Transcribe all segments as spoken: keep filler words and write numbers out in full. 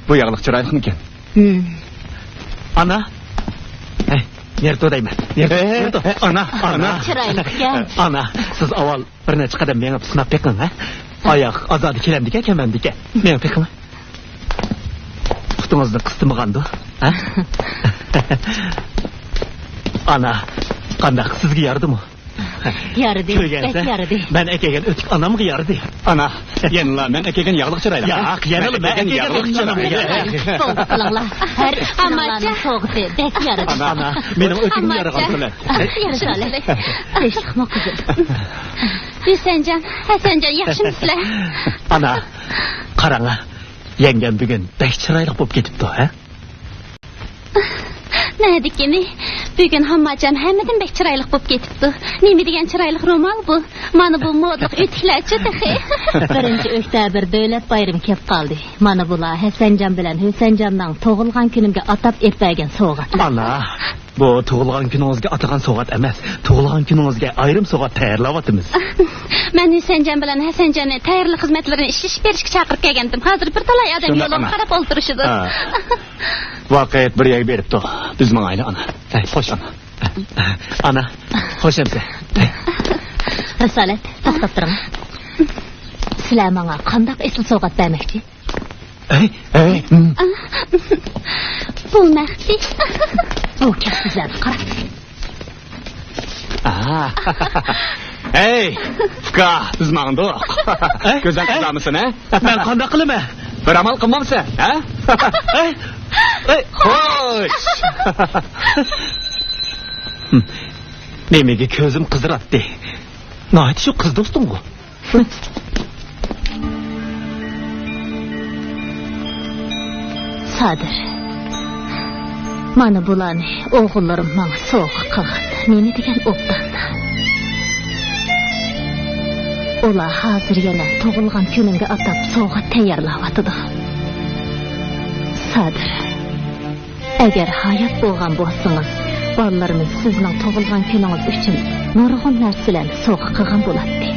بۇ ياغلىق چىرايلىقمىكەن؟ ھىم. ئانا. ھەي، نېرتو دەيمەن. نېرتو، ھەي، نېرتو. ھەي، ئانا، ئانا. چىرايلىقكەن. ئانا، سىز ئاۋۋال بىر نەچچە قەدەم مېڭىپ سىناپ بېقىڭ، ھە؟ ئاياق ئازادە كېلەمدىكەن، كەلمەمدىكەن؟ مېڭىپ بېقىڭ. پۇتىڭىزنى قىستىمىغاندۇ، ھە؟ ئانا، قانداق، سىزگە يارىدىمۇ؟ يارىدى، كۆرگەنسەن، بەك يارىدى. مەن ئەكەلگەن ئۆتۈك ئانامغا يارىدى. ئانا، يەنىلا مەن ئەكەلگەن ياغلىق چىرايلىق. ياق، يەنىلا مەن ئەكەلگەن ياغلىق چىرايلىق. بولدى قىلىڭلار. ھەر ئىككىڭلارنىڭ سوۋغىتى بەك يارىدى. ئانا، مېنىڭ ئۆتۈكۈم يارىغان. ياخشى. تىنچلىقمۇ قىزىم؟ ھۈسەنجان، ھەسەنجان، ياخشىمۇسىلەر؟ ئانا، قاراڭ، يەڭگەم بۈگۈن بەك چىرايلىق بولۇپ كېتىپتۇ، ھە؟ نەدىكىنى؟ بۈگۈن ھامماجان ھەممىدىن بەك چىرايلىق بولۇپ كېتىپتۇ. نېمە دېگەن چىرايلىق رومال بۇ؟ مانا بۇ مودىلىق ئۆتۈكلەرچۇ تېخى. بىرىنچى ئۆكتەبىر دۆلەت بايرىمى كەپ قالدى. مانا بۇلار ھەسەنجان بىلەن ھۈسەنجاننىڭ تۇغۇلغان كۈنۈمگە ئاتاپ ئېلىپ بەرگەن سوۋغات. ئانا، بۇ تۇغۇلغان كۈنىڭىزگە ئاتىغان سوۋغات ئەمەس. تۇغۇلغان كۈنىڭىزگە ئايرىم سوۋغات تەييارلاۋاتىمىز. مەن ھۈسەنجان بىلەن ھەسەنجاننى تەييارلىق خىزمەتلىرىنى ئىشلىشىپ بېرىشكە چاقىرىپ كەلگەنتىم. ھازىر بىر تالاي ئادەم شۇنداق، يولۇمغا ئانا. قاراپ ئولتۇرۇشىدۇ. ھە. ۋاقىت بىر يەرگە بېرىپتۇ. بىز ماڭايلى، ئانا. ھەي، خوش، ئانا. ئانا، خوش ئەمىسە. رىسالەت، توختاپ تۇرۇڭ. سىلەر ماڭا قانداق ئېسىل سوۋغات بەرمەكچى؟ ھەي، ھەي. بۇ مەخپىي. بۇ كەسىپلەرنى قارا. ئاھ. ھەي، ئۇكا، بىز ماڭدۇق. ئەي، كۆزۈڭ ئەي. قىزارمىسۇن، ھە؟ مەن قانداق قىلىمەن؟ بىر ئامال قىلمامسەن، ھە؟ ئەي، ئەي. خوش. نېمىگە كۆزۈم قىزىراتتى؟ ناھايىتى شۇ قىز دوستۇڭغۇ؟ سادىر، مانا بۇلارنى ئوغۇللىرىم ماڭا سوۋغا قىلغان. نېمە دېگەن ئوبدان. ئۇلار ھازىر يەنە تۇغۇلغان كۈنۈڭگە ئاتاپ سوۋغات تەييارلاۋاتىدۇ. سادىر، ئەگەر ھايات بولغان بولسىڭىز، بالىلىرىمىز سىزنىڭ تۇغۇلغان كۈنىڭىز ئۈچۈن نۇرغۇن نەرسىلەرنى سوۋغا قىلغان بولاتتى.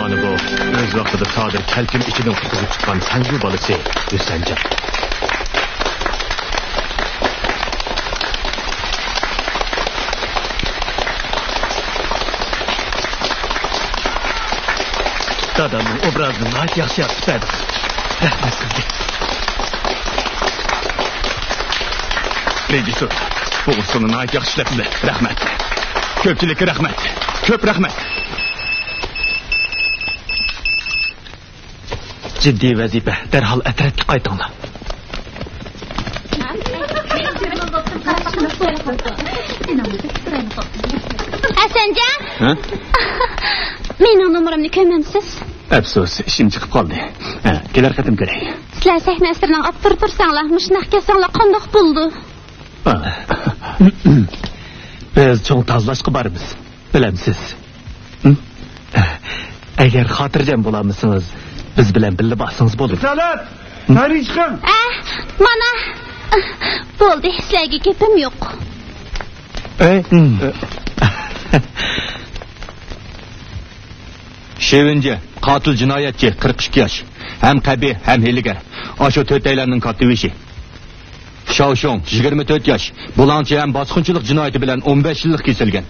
مانا بۇ ئۆز ۋاقتىدا سادىر كەلكۈن ئىچىدىن قۇتقۇزۇپ چىققان سەنجۇ بالىسى ھۈسەنجان. دادامنىڭ ئوبرازىنى ناھايىتى ياخشى يارىتىپ بەردىڭىز. رەھمەت سىزگە. رېژىسسور، بۇ ئۇسسۇلنى ناھايىتى ياخشى ئىشلەپسىلەر. رەھمەت. كۆپچىلىككە رەھمەت. كۆپ رەھمەت. جىددىي ۋەزىپە، دەرھال ئەترەتكە قايتىڭلار. ھەسەنجان! ھە؟ مېنىڭ نومۇرۇمنى كۆرمەمسىز؟ ئەپسۇس، ئىشىم چىقىپ قالدى. ھە، كېلەر قېتىم كۆرەي. سىلەر سەھنە ئەسىرىنىڭ ئاپتورى تۇرساڭلار، مۇشۇنداق كەلسەڭلار قانداق بولىدۇ؟ بىز چوڭ تازىلاشقا بارىمىز، بىلەمسىز. ھە؟ ئەگەر خاتىرجەم بولالمىسىڭىز، بىز بىلەن بىللە بارسىڭىز بولىدۇ. رىسالەت، سەھنىگە چىقىڭ. ئە، مانا. بولدى، سىلەرگە گېپىم يوق. ئەي. شېۋىنجى، قاتىل جىنايەتچى، قىرىق ئىككى ياش. ھەم قەبىھ، ھەم ھىيلىگەر. ئاشۇ تۆتەيلەننىڭ كاتتىبېشى. شاۋشۇڭ، يىگىرمە تۆت ياش، بۇلاڭچى ھەم باسقۇنچىلىق جىنايىتى بىلەن ئون بەش يىللىق كېسىلگەن.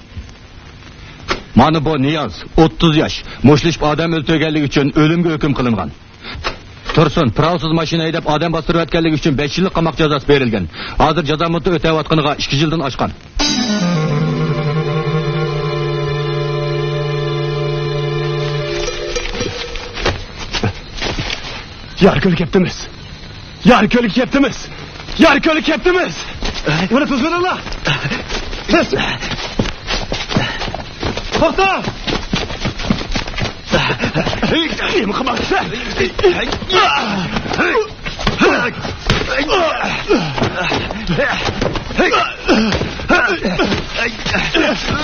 مانا بۇ نىياز، ئوتتۇز ياش، مۇشتلىشىپ ئادەم ئۆلتۈرگەنلىكى ئۈچۈن ئۆلۈمگە ھۆكۈم قىلىنغان. تۇرسۇن، پىراۋىسىز ماشىنا ھەيدەپ ئادەم باستۇرۇۋەتكەنلىكى ئۈچۈن بەش يىللىق قاماق جازاسى بېرىلگەن. ھازىر جازا مۇددىتى ئۆتەۋاتقىنىغا ئىككى يىلدىن ئاشقان. ياركۆلگە كەپتىمىز. ياركۆلگە كەپتىمىز. ياركۆلگە كەپتىمىز. بۇنى تۇتۇۋېلىڭلار. تېز. توختا! نېمە قىلماقچىسەن؟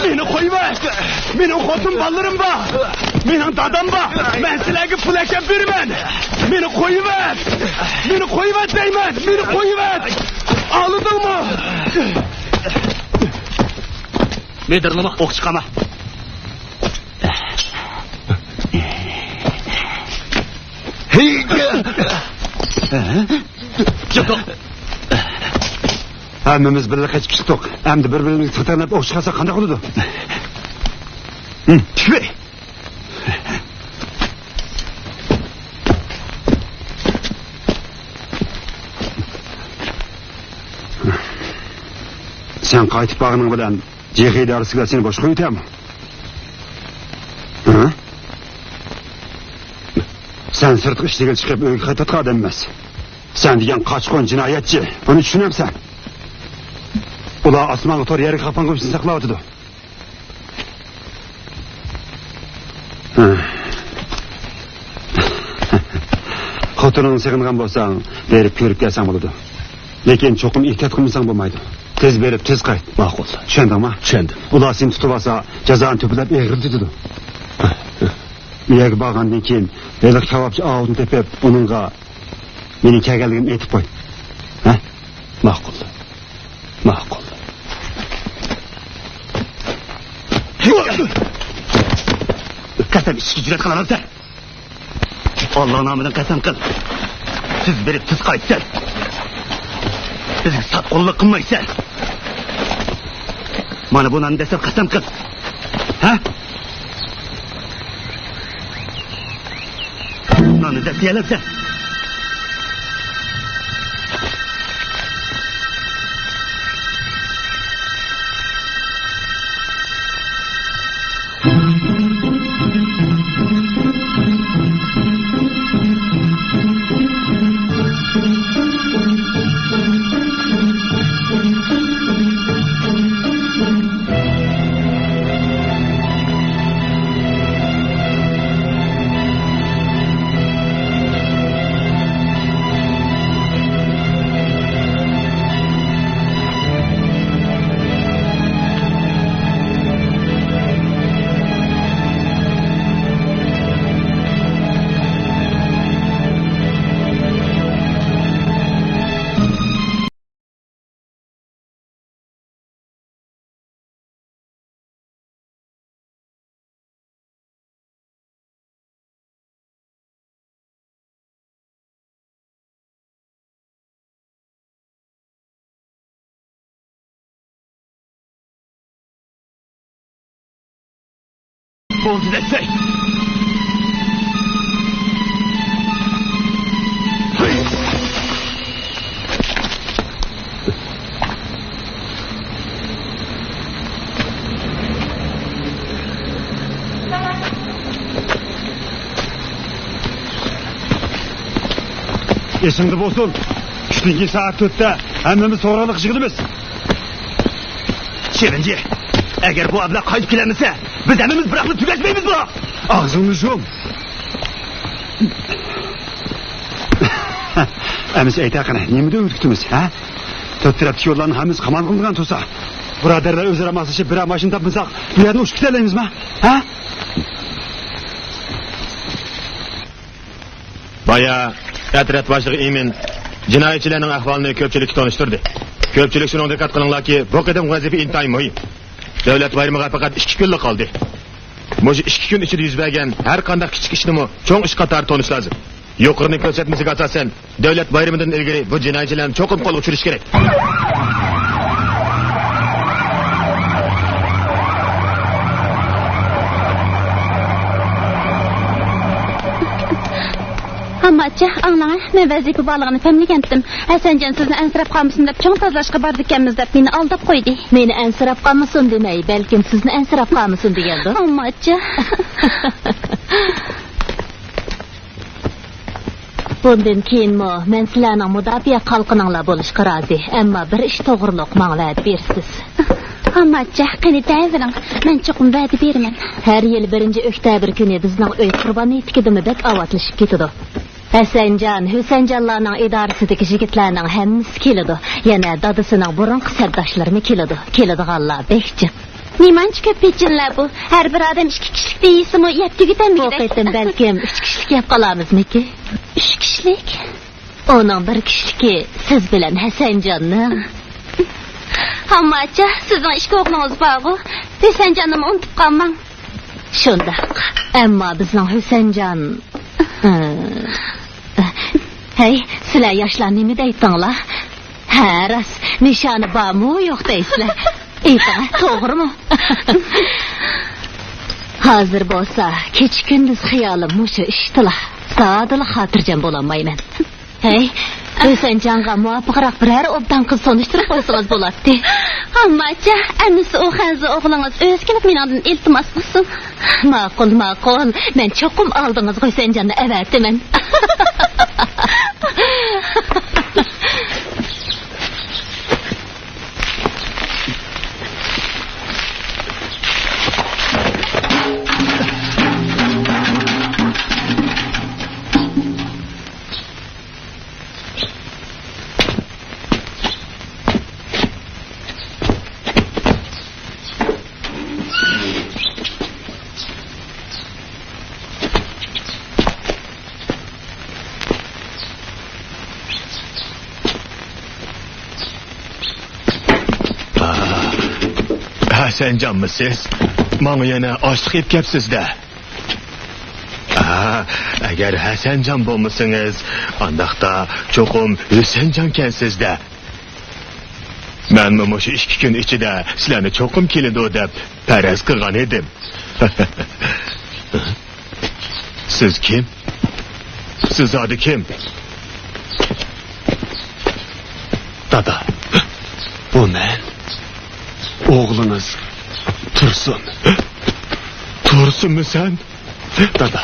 مېنى قويۇۋەت! مېنىڭ خوتۇن بالىلىرىم بار! مېنىڭ دادام بار! مەن سىلەرگە پۇل ئەكەپ بېرىمەن! مېنى قويۇۋەت! مېنى قويۇۋەت دەيمەن! مېنى قويۇۋەت! ئاڭلىدىڭمۇ؟ مىدىرلىما، ئوق چىقارما. ھەممىمىز بىللە قېچىپ چىقتۇق. ئەمدى بىر-بىرىمىزگە تىقتىرىپ ئوق چىقارساق قانداق بولىدۇ؟ تۈفى! سەن قايتىپ بارغىنىڭ بىلەن جىخې ئىدارىسىگە سېنى بوش قويۇۋېتەرمۇ؟ ھە؟ سەن سىرتقا ئىشلىگىلى چىقىپ ئۆيگە قايتىۋاتقان ئادەم ئەمەس. سەن دېگەن قاچقۇن جىنايەتچى. بۇنى چۈشىنەمسەن؟ ئۇلار ئاسمانغا تور، يەرگە خاپان قىلىپ سېنى ساقلاۋاتىدۇ. خوتۇنۇڭنى سېغىنغان بولساڭ، بېرىپ كۆرۈپ كەلسەڭ بولىدۇ. لېكىن چوقۇم ئېھتىيات قىلمىساڭ بولمايدۇ. تېز بېرىپ، تېز قايت. ماقۇل. چۈشەندىڭما؟ چۈشەندىم. ئۇلار سېنى تۇتۇۋالسا، جازانى تۆپىلەپ ئېغىرلىتىدۇ. ئۇ يەرگە بارغاندىن كېيىن، ھېلىقى كاۋاپچى ئاۋۇتنى تېپىپ، ئۇنىڭغا مېنىڭ كەلگەنلىكىمنى ئېيتىپ قوي. ھە؟ ماقۇل. ماقۇل. قەسەم ئىچىشكە جۈرئەت قىلالامسەن؟ ئاللا نامىدىن قەسەم قىل. تېز بېرىپ تېز قايتىسەن. بىزگە ساتقۇنلۇق قىلمايسەن. مانا بۇ ناننى دەسسەپ قەسەم قىل. ھە؟ ناننى دەسسىيەلەمسەن. بولدى دەسسەي. ئېسىڭدە بولسۇن، چۈشتىن كېيىن سائەت تۆتتە ھەممىمىز توغرىلىق يىغىلىمىز. چىۋىنجى، ئەگەر بۇ ئەبلەخ قايتىپ كېلەلمىسە، بىز ھەممىمىز بىراقلا تۈگەشمەيمىزمۇ؟ ئاغزىڭنى يۇم. ئەمىسە ئېيتە قېنى، نېمە دەپ ئۆتكۈتىمىز، ھە؟ تۆت تەرەپتىكى يوللارنىڭ ھەممىسى قامال قىلىنغان تۇرسا، بۇرادەرلەر ئۆزئارا ماسلىشىپ، بىرەر ماشىنا تاپمىساق، بۇ يەردىن ئۇچۇپ كېتەلەيمىزما، ھە؟ بايا ئەترەت باشلىقى ئىمىن جىنايەتچىلەرنىڭ ئەھۋالىنى كۆپچىلىككە تونۇشتۇردى. كۆپچىلىك شۇنىڭ دىققەت قىلىڭلاركى، بۇ قېتىمقى ۋەزىپە ئىنتايىن مۇھىم. دۆلەت بايرىمىغا پەقەت ئىككى كۈنلا قالدى. مۇشۇ ئىككى كۈن ئىچىدە يۈز بەرگەن ھەر قانداق كىچىك ئىشنىمۇ چوڭ ئىش قاتارىدا تونۇش لازىم. يۇقىرىنىڭ كۆرسەتمىسىگە ئاساسەن، دۆلەت بايرىمىدىن ئىلگىرى بۇ جىنايەتچىلەرنى چوقۇم قولغا چۈشۈرۈش كېرەك. ئامماچى، ئاڭلاڭە، مەن ۋەزىپە بارلىقىنى پەملىگەنتىم. ھەسەنجان سىزنى ئەنسىرەپ قالمىسۇن دەپ چوڭ تازىلاشقا بارىدىكەنمىز دەپ مېنى ئالداپ قويدى. مېنى ئەنسىرەپ قالمىسۇن دېمەي، بەلكىم سىزنى ئەنسىرەپ قالمىسۇن دېگەندۇ؟ ئامماچى. بۇندىن كېيىنمۇ مەن سىلەرنىڭ مۇداپىئە قالقىنىڭلار بولۇشقا رازى، ئەمما بىر ئىش توغرۇلۇق ماڭا ۋەدە بېرىسىز. ئامماچى، قېنى دەۋېرىڭ، مەن چوقۇم ۋەدە بېرىمەن. ھەر يىل بىرىنچى ئۆكتەبىر كۈنى بىزنىڭ ئۆي قۇربان ھېيتتىكىدىنمۇ بەك ئاۋاتلىشىپ كېتىدۇ. ھەسەنجان، ھۈسەنجانلارنىڭ ئىدارىسىدىكى يىگىتلەرنىڭ ھەممىسى كېلىدۇ. يەنە دادىسىنىڭ بۇرۇنقى سەپداشلىرىمۇ كېلىدۇ. كېلىدىغانلار بەك جىق. نېمانچە كۆپ پېچىنلار بۇ؟ ھەر بىر ئادەم ئىككى كىشىلىك دېيىشسىمۇ يەپ تۈگىتەلمىگۈدەك. بۇ قېتىم بەلكىم ئۈچ كىشىلىك يەپ قالارمىزمىكى؟ ئۈچ كىشىلىك؟ ئۇنىڭ بىر كىشىلىكى سىز بىلەن ھەسەنجاننىڭ. ئامماچى، سىزنىڭ ئىككى ئوغلىڭىز بارغۇ؟ ھۈسەنجاننىمۇ ئۇنتۇپ قالماڭ. شۇنداق. ئەمما بىزنىڭ ھۈسەنجان. ھەي، سىلەر ياشلار نېمە دەيتتىڭلار؟ ھە، راست، نىشانى بارمۇ يوق دەيسىلەر. ئېيتىڭە، توغرىمۇ؟ ھازىر بولسا كېچە-كۈندۈز خىيالىم مۇشۇ ئىشتىلا. زادىلا خاتىرجەم بولالمايمەن. ھەي، ھۈسەنجانغا مۇۋاپىقراق بىرەر ئوبدان قىز تونۇشتۇرۇپ قويسىڭىز بولاتتى. ئامماچە، ئەمىسە ئۇ خەنزۇ ئوغلىڭىز ئۆزى كېلىپ مېنىڭدىن ئىلتىماس قىلسۇن. ماقۇل، ماقۇل. مەن چوقۇم ئالدىڭىزغا ھۈسەنجاننى ئەۋەتىمەن. ھەسەنجانمۇ سىز؟ ماڭا يەنە ئاشلىق ئېلىپ كەپسىز-دە. ئا، ئەگەر ھەسەنجان بولمىسىڭىز، ئانداقتا چوقۇم ھۈسەنجانكەنسىز-دە. مەنمۇ مۇشۇ ئىككى كۈن ئىچىدە سىلەرنى چوقۇم كېلىدۇ دەپ پەرەز قىلغان ئىدىم. سىز كىم؟ سىز زادى كىم؟ دادا، بۇ مەن. ئوغلىڭىز تۇرسۇن. تۇرسۇنمۇ سەن؟ دادا.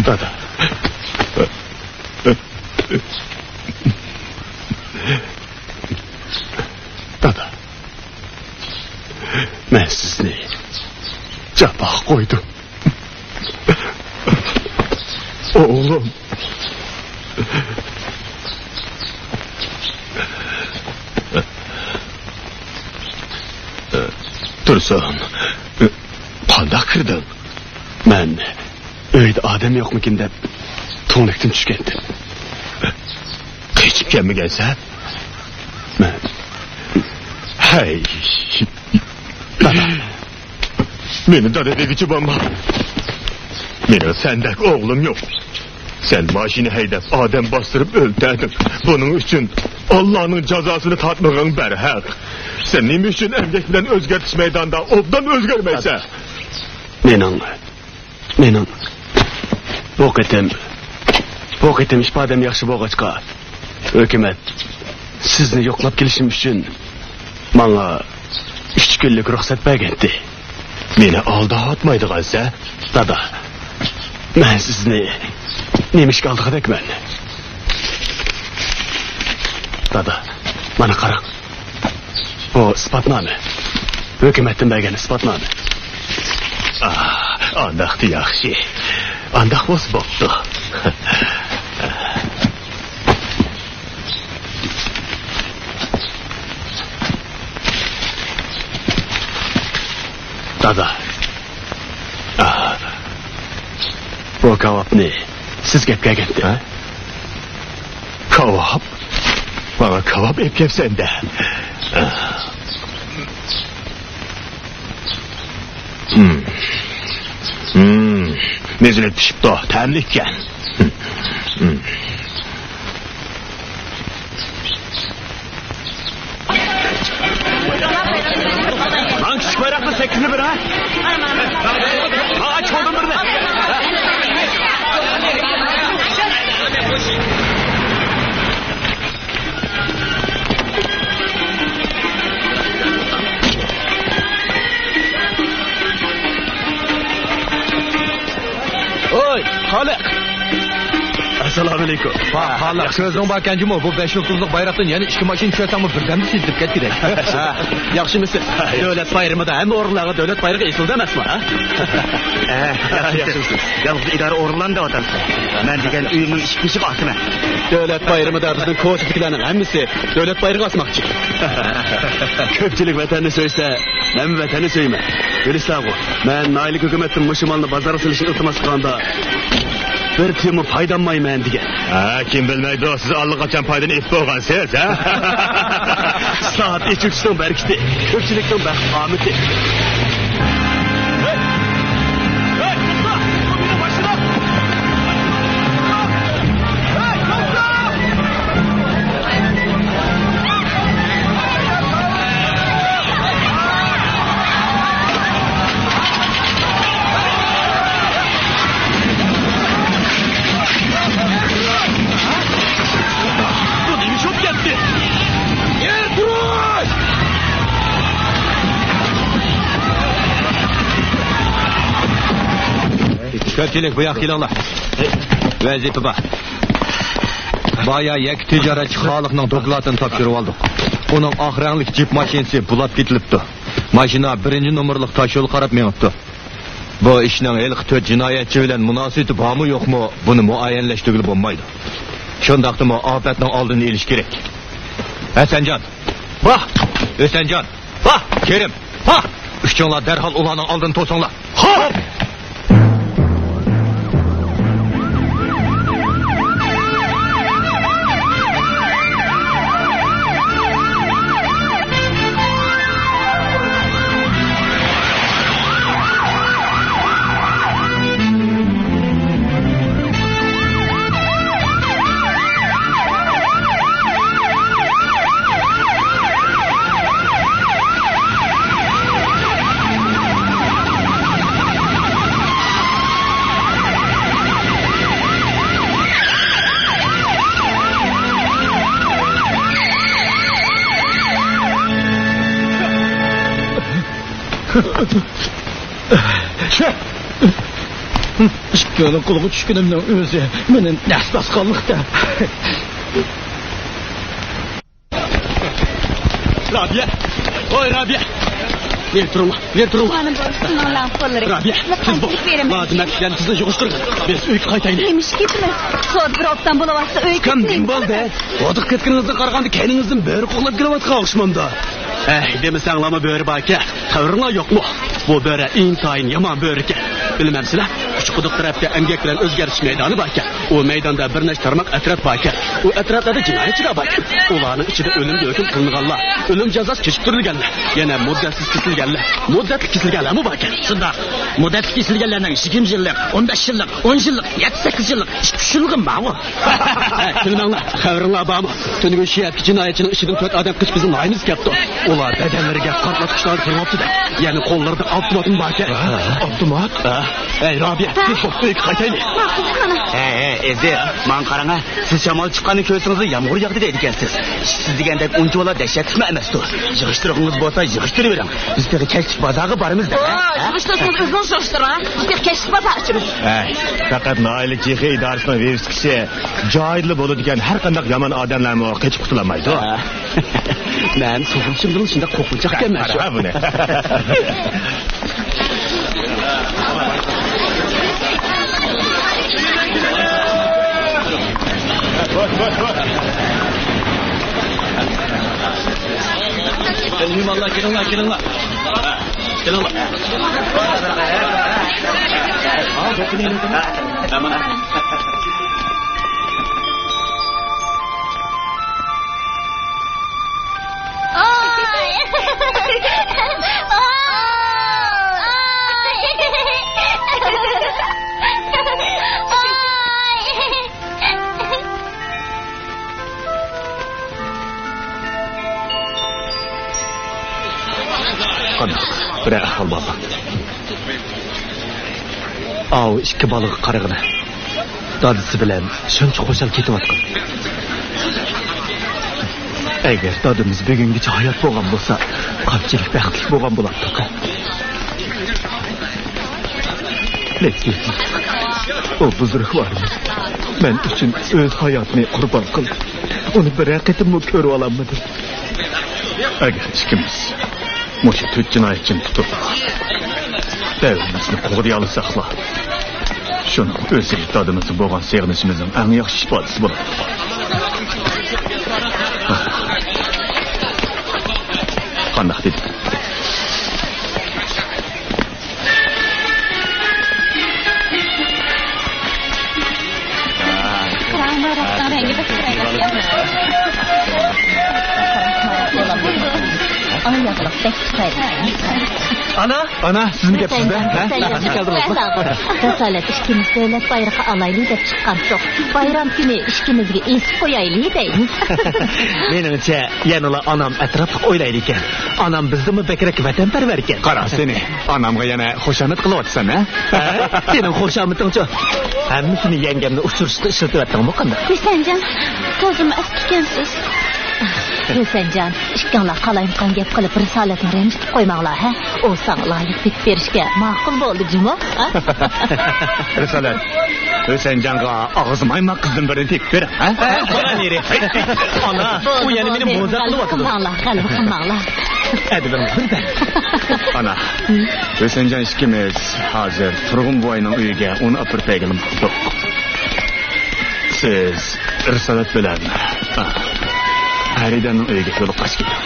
دادا. دادا. مەن سىزنى جاپاغا قويدۇم. ئوغلۇم. تۇرسۇن، قانداق كىردىڭ؟ مەن ئۆيدە ئادەم يوقمىكىن دەپ تۈڭلۈكتىن چۈشكەنتىم. قېچىپ كەلمىگەنسەن؟ مەن، ھەي. دادا. مېنى دادا دېگۈچى بولما. مېنىڭ سەندەك ئوغلۇم يوق. سەن ماشىنا ھەيدەپ، ئادەم باستۇرۇپ ئۆلتۈردۈڭ. بۇنىڭ ئۈچۈن ئاللانىڭ جازاسىنى تارتمىغىن بەرھەق. سەن نېمە ئۈچۈن ئەمگەك بىلەن ئۆزگەرتىش مەيدانىدا ئوبدان ئۆزگەرمەيسەن؟ مېنىڭ، مېنىڭ بۇ قېتىم، بۇ قېتىم ئىپادەم ياخشى بولغاچقا، ھۆكۈمەت سىزنى يوقلاپ كېلىشىم ئۈچۈن ماڭا ئۈچ كۈنلۈك رۇخسەت بەرگەنتى. مېنى ئالداۋاتمايدىغانسەن؟ دادا، مەن سىزنى نېمە ئىشكە ئالدىغۇدەكمەن؟ دادا، مانا قاراڭ. بۇ ئىسپاتنامە. ھۆكۈمەتتىن بەرگەن ئىسپاتنامە. ئا، ئانداقتا ياخشى. ئانداق بولسا بوپتۇ. دادا. ئا. بۇ كاۋاپنى سىزگە ئەپ كەلگەنتى. ھە؟ كاۋاپ؟ ماڭا كاۋاپ ئەپ كەپسەن-دە. مم. مم. مېزىنى پىشىپتۇ، تەملىككەن. مم. ماڭا كىچىك بايراقنى سەككىزنى بېرىڭ، ھە؟ ماڭا ئاچ قولدىن بىرنى. ھوي، خالىق! ئەسسالامۇئەلەيكۇم. ۋا، خالىق، كۆزۈڭ باركەن جۇمۇ، بۇ بەش يۇلتۇزلۇق بايراقتىن يەنە ئىككى ماشىنا چۈشۈرسەڭمۇ بىردەمدە سېزىلىپ كەتكۈدەك. ھە، ياخشىمۇسىز؟ دۆلەت بايرىمىدا ھەممە ئورۇنلارغا دۆلەت بايرىقى ئېسىلدى ئەمەسمۇ، ھە؟ ھە، ياخشىمۇسىز؟ يالغۇز ئىدارە ئورۇنلارنى دەۋاتامسىز؟ مەن دېگەن ئۆيۈمنىڭ ئىشىك بېشىغا ئاسىمەن. دۆلەت بايرىمىدا بىزنىڭ كوچىدىكىلەرنىڭ ھەممىسى دۆلەت بايرىقى ئاسماقچى. كۆپچىلىك ۋەتەننى سۆيسە، مەنمۇ ۋەتەننى سۆيىمەن. بىلىسەنغۇ، مەن ناھىيەلىك ھۆكۈمەتتىن مۇشۇ مالنى بازارغا سېلىشنى ئىلتىماس قىلغاندا، بىر تىيىنمۇ پايدامايمەن دېگەن. ھە، كىم بىلمەيدۇ، سىز ئاللىقاچان پايدىنى ئېلىپ بولغانسىز، ھە؟ ئىسلاھات، ئېچىۋېتىشنىڭ بەرىكىتى، كۆپچىلىكنىڭ بەخت ئامىتى. ھەي! ھەي، توختا! بۇ مېنىڭ ماشىنام! ھەي، توختا! بۇ نېمە ئىش بولۇپ كەتتى؟ يەر تۇرۇش! كۆپچىلىك، بۇ ياققا كېلىڭلار. ۋەزىپە بار. بايا يەككە تىجارەتچى خالىقنىڭ دوكلاتىنى تاپشۇرۇۋالدۇق. ئۇنىڭ ئاق رەڭلىك جىپ ماشىنىسى بۇلاپ كېتىلىپتۇ. ماشىنا بىرىنچى نومۇرلۇق تاشيولغا قاراپ مېڭىپتۇ. بۇ ئىشنىڭ ھېلىقى تۆت جىنايەتچى بىلەن مۇناسىۋىتى بارمۇ يوقمۇ، بۇنى مۇئەييەنلەشتۈرگىلى بولمايدۇ. شۇنداقتىمۇ ئاپەتنىڭ ئالدىنى ئېلىش كېرەك. ھەسەنجان! ۋاھ! ھۈسەنجان! ۋاھ! كېرىم! ۋاھ! ئۈچۈڭلار دەرھال ئۇلارنىڭ ئالدىنى توسۇڭلار! خوپ! ئىككىنىڭ قولىغا چۈشكىنىمنىڭ ئۆزى مېنى نەس باسقانلىقتا. رابىيە! ۋوي، رابىيە! نېرى تۇرۇڭلار، نېرى تۇرۇڭلار! مانا بۇ سىزنىڭ لەڭ قوللىرى. رابىيە، تېز بول! قانچىلىك بېرىمەن؟ لازىم ئەتكەن قىزنى يىغىشتۇرغىن. بىز ئۆيگە قايتايلى. نېمىشقا كېتىمىز؟ سودا بىر ئوبدان بولۇۋاتسا ئۆيگە ئۇكام، كېتىمىز. نېمە بولدى؟ ھودۇق كەتكىنىڭىزدىن قارىغاندا كەينىڭىزدىن بۆرە قوغلاپ كېلىۋاتقان ئوخشىمامدا؟ ئەي، دېمىسەڭلارمۇ بۆرە باركەن. خەۋىرىڭلار يوقمۇ؟ بۇ بۆرە ئىنتايىن يامان بۆرىكەن. بىلمەمسىلەر؟ ئۈچ قۇدۇق تەرەپتە ئەمگەك بىلەن ئۆزگەرتىش مەيدانى باركەن. ئۇ مەيداندا بىر نەچچە تارماق ئەترەت باركەن. ئۇ ئەترەتلەردە جىنايەتچىلەر باركەن. ئۇلارنىڭ ئىچىدە ئۆلۈمگە ھۆكۈم قىلىنغانلار، ئۆلۈم جازاسى كېچىكتۈرۈلگەنلەر، يەنە مۇددەتسىز كېسىلگەنلەر، مۇددەتلىك كېسىلگەنلەرمۇ باركەن. شۇنداق. مۇددەتلىك كېسىلگەنلەرنىڭ يىگىرمە يىللىق، ئون بەش يىللىق، ئون يىللىق، يەتتە سەككىز يىللىق، ئىككى ئۈچ يىللىقىمۇ بارغۇ. ھە، كۈلمەڭلار، خەۋىرىڭلار بارمۇ؟ تۈنۈگۈن شۇ يەردىكى جىنايەتچىنىڭ ئىچىدىن تۆت ئادەم قېچىپ بىزنىڭ ناھىيىمىزگە كەپتۇ. ئۇلار بەدەنلىرىگە قارتلاتقۇچلارنى سېلىۋاپتۇ-دە. يەنە قوللىرىدا ئاپتوماتمۇ باركەن. ھە، ئاپتومات؟ ھە. ئەي، رابىيە، تېز بول، ئۆيگە قايتايلى. ماقۇل، قانا. ھە، ھە، ئەزىز، ماڭا قاراڭ، ھە. سىز شامال چىققاننى كۆرسىڭىز، يامغۇر ياغدى دەيدىكەنسىز. سىز دېگەندەك ئۇنچىۋالا دەھشەتلىكمۇ ئەمەستۇ. يىغىشتۇرغىنىڭىز بولسا، يىغىشتۇرۇۋېرىڭ. بىز تېخى كەچلىك بازارغا بارىمىز-دە، ھە؟ يىغىشتۇرسىڭىز، ئۆزىڭىز يىغىشتۇرۇڭ، ھە. بىز تېخى كەچلىك بازار ئاچىمىز. ھەي، پەقەت ناھىيەلىك جىخې ئىدارىسىنىڭ ۋىۋىسكىسى جايىدىلا بولىدىكەن، ھەر قانداق يامان ئادەملەرمۇ قېچىپ قۇتۇلالمايدۇ. ھە. مەن سوغۇقچىمدىن شۇنداق قورقۇنچاقكەنمەن شۇ. قارا بۇنى. مېھمانلار، كېلىڭلار، كېلىڭلار. كېلىڭلار. قانداق؟ بىرەر ئەھۋال بارمۇ؟ ئاۋۇ ئىككى بالىغا قارىغىنا. دادىسى بىلەن شۇنچە خۇشال كېتىۋاتقان. ئەگەر دادىمىز بۈگۈنگىچە ھايات بولغان بولسا، قانچىلىك بەختلىك بولغان بولاتتۇق. لېكىن ئۇ بۇزرۇكۋارىمىز مەن ئۈچۈن ئۆز ھاياتىنى قۇربان قىلدى. ئۇنى بىرەر قېتىممۇ كۆرۈۋالالمىدىم. ئەگەر ئىككىمىز مۇشۇ تۆت جىنايەتچىنى تۇتۇپ، دەۋرىمىزنى قوغدىيالىساقلا، شۇنىڭ ئۆزى دادىمىزغا بولغان سېغىنىشىمىزنىڭ ئەڭ ياخشى ئىپادىسى بولىدۇ. قانداق دېدىم؟ ئانا، ئانا، سىزمۇ كەپسىز-دە؟ ھە؟ رىسالەت، ئىككىمىز دۆلەت بايرىقى ئالايلى دەپ چىققانتۇق. بايرام كۈنى ئىككىمىزگە ئېسىپ قويايلى دەيمىز. مېنىڭچە، يەنىلا ئانام ئەتراپلىق ئويلايدىكەن. ئانام بىزدىنمۇ بەكرەك ۋەتەنپەرۋەركەن. قارا سېنى، ئانامغا يەنە خۇشامەت قىلىۋاتىسەن، ھە؟ ھە؟ سېنىڭ خۇشامىتىڭچۇ؟ ھەممىسىنى يەڭگەمنى ئۇچرىتىشقا ئىشلىتىۋەتتىڭمۇ قانداق؟ ھۈسەنجان، تازىمۇ ئەسكىكەنسىز. ھۈسەنجان، ئىككىڭلار قالايمىقان گەپ قىلىپ، رىسالەتنى رەنجىتىپ قويماڭلار، ھە؟ ئۇ ساڭا لايىق تېپىپ بېرىشكە ماقۇل بولدى جۇمۇ، ھە؟ رىسالەت، ھۈسەنجانغا ئاغزى مايماق قىزدىن بىرنى تېپىپ بېرىڭ، ھە؟ مانا نېرى. ئانا، ئۇ يەنە مېنى مازاق قىلىۋاتىدۇ. غەلۋە قىلماڭلار، غەلۋە قىلماڭلار. ئەدىبىڭنى بىر بەر. ئانا، ھۈسەنجان ئىككىمىز ھازىر تۇرغۇن بوۋاينىڭ ئۆيىگە ئۇنى ئاپىرىپ بەرگىلى ماڭدۇق. سىز رىسالەت بىلەن، ئا، پەرىدەننىڭ ئۆيىگە يولۇققاچ كېلىڭ.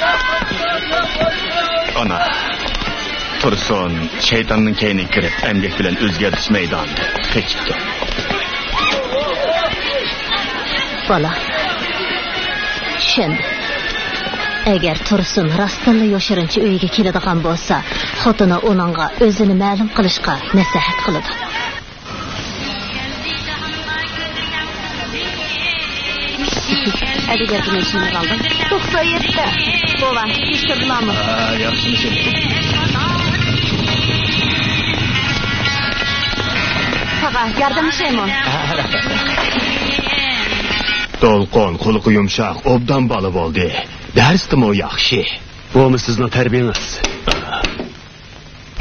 ئانا، تۇرسۇن شەيتاننىڭ كەينىگە كىرىپ، ئەمگەك بىلەن ئۆزگەرتىش مەيدانىدا قېچىپتۇ. بالا، چۈشەندىم. ئەگەر تۇرسۇن راستتىنلا يوشۇرۇنچە ئۆيگە كېلىدىغان بولسا، خوتۇنى ئۇنىڭغا ئۆزىنى مەلۇم قىلىشقا مەسلىھەت قىلىدۇ. ئەدىگەردىن نېمە ئالدىڭ؟ توقسان يەتتە. بوۋا، يۈز كىردىلامۇ؟ ھە، ياخشىمىشىم. تاغا، ياردەملىشەيمۇ؟ دولقۇن، قۇلىقى يۇمشاق، ئوبدان بالا بولدى. دەرستىمۇ ياخشى. بۇمۇ سىزنىڭ تەربىيەڭىز.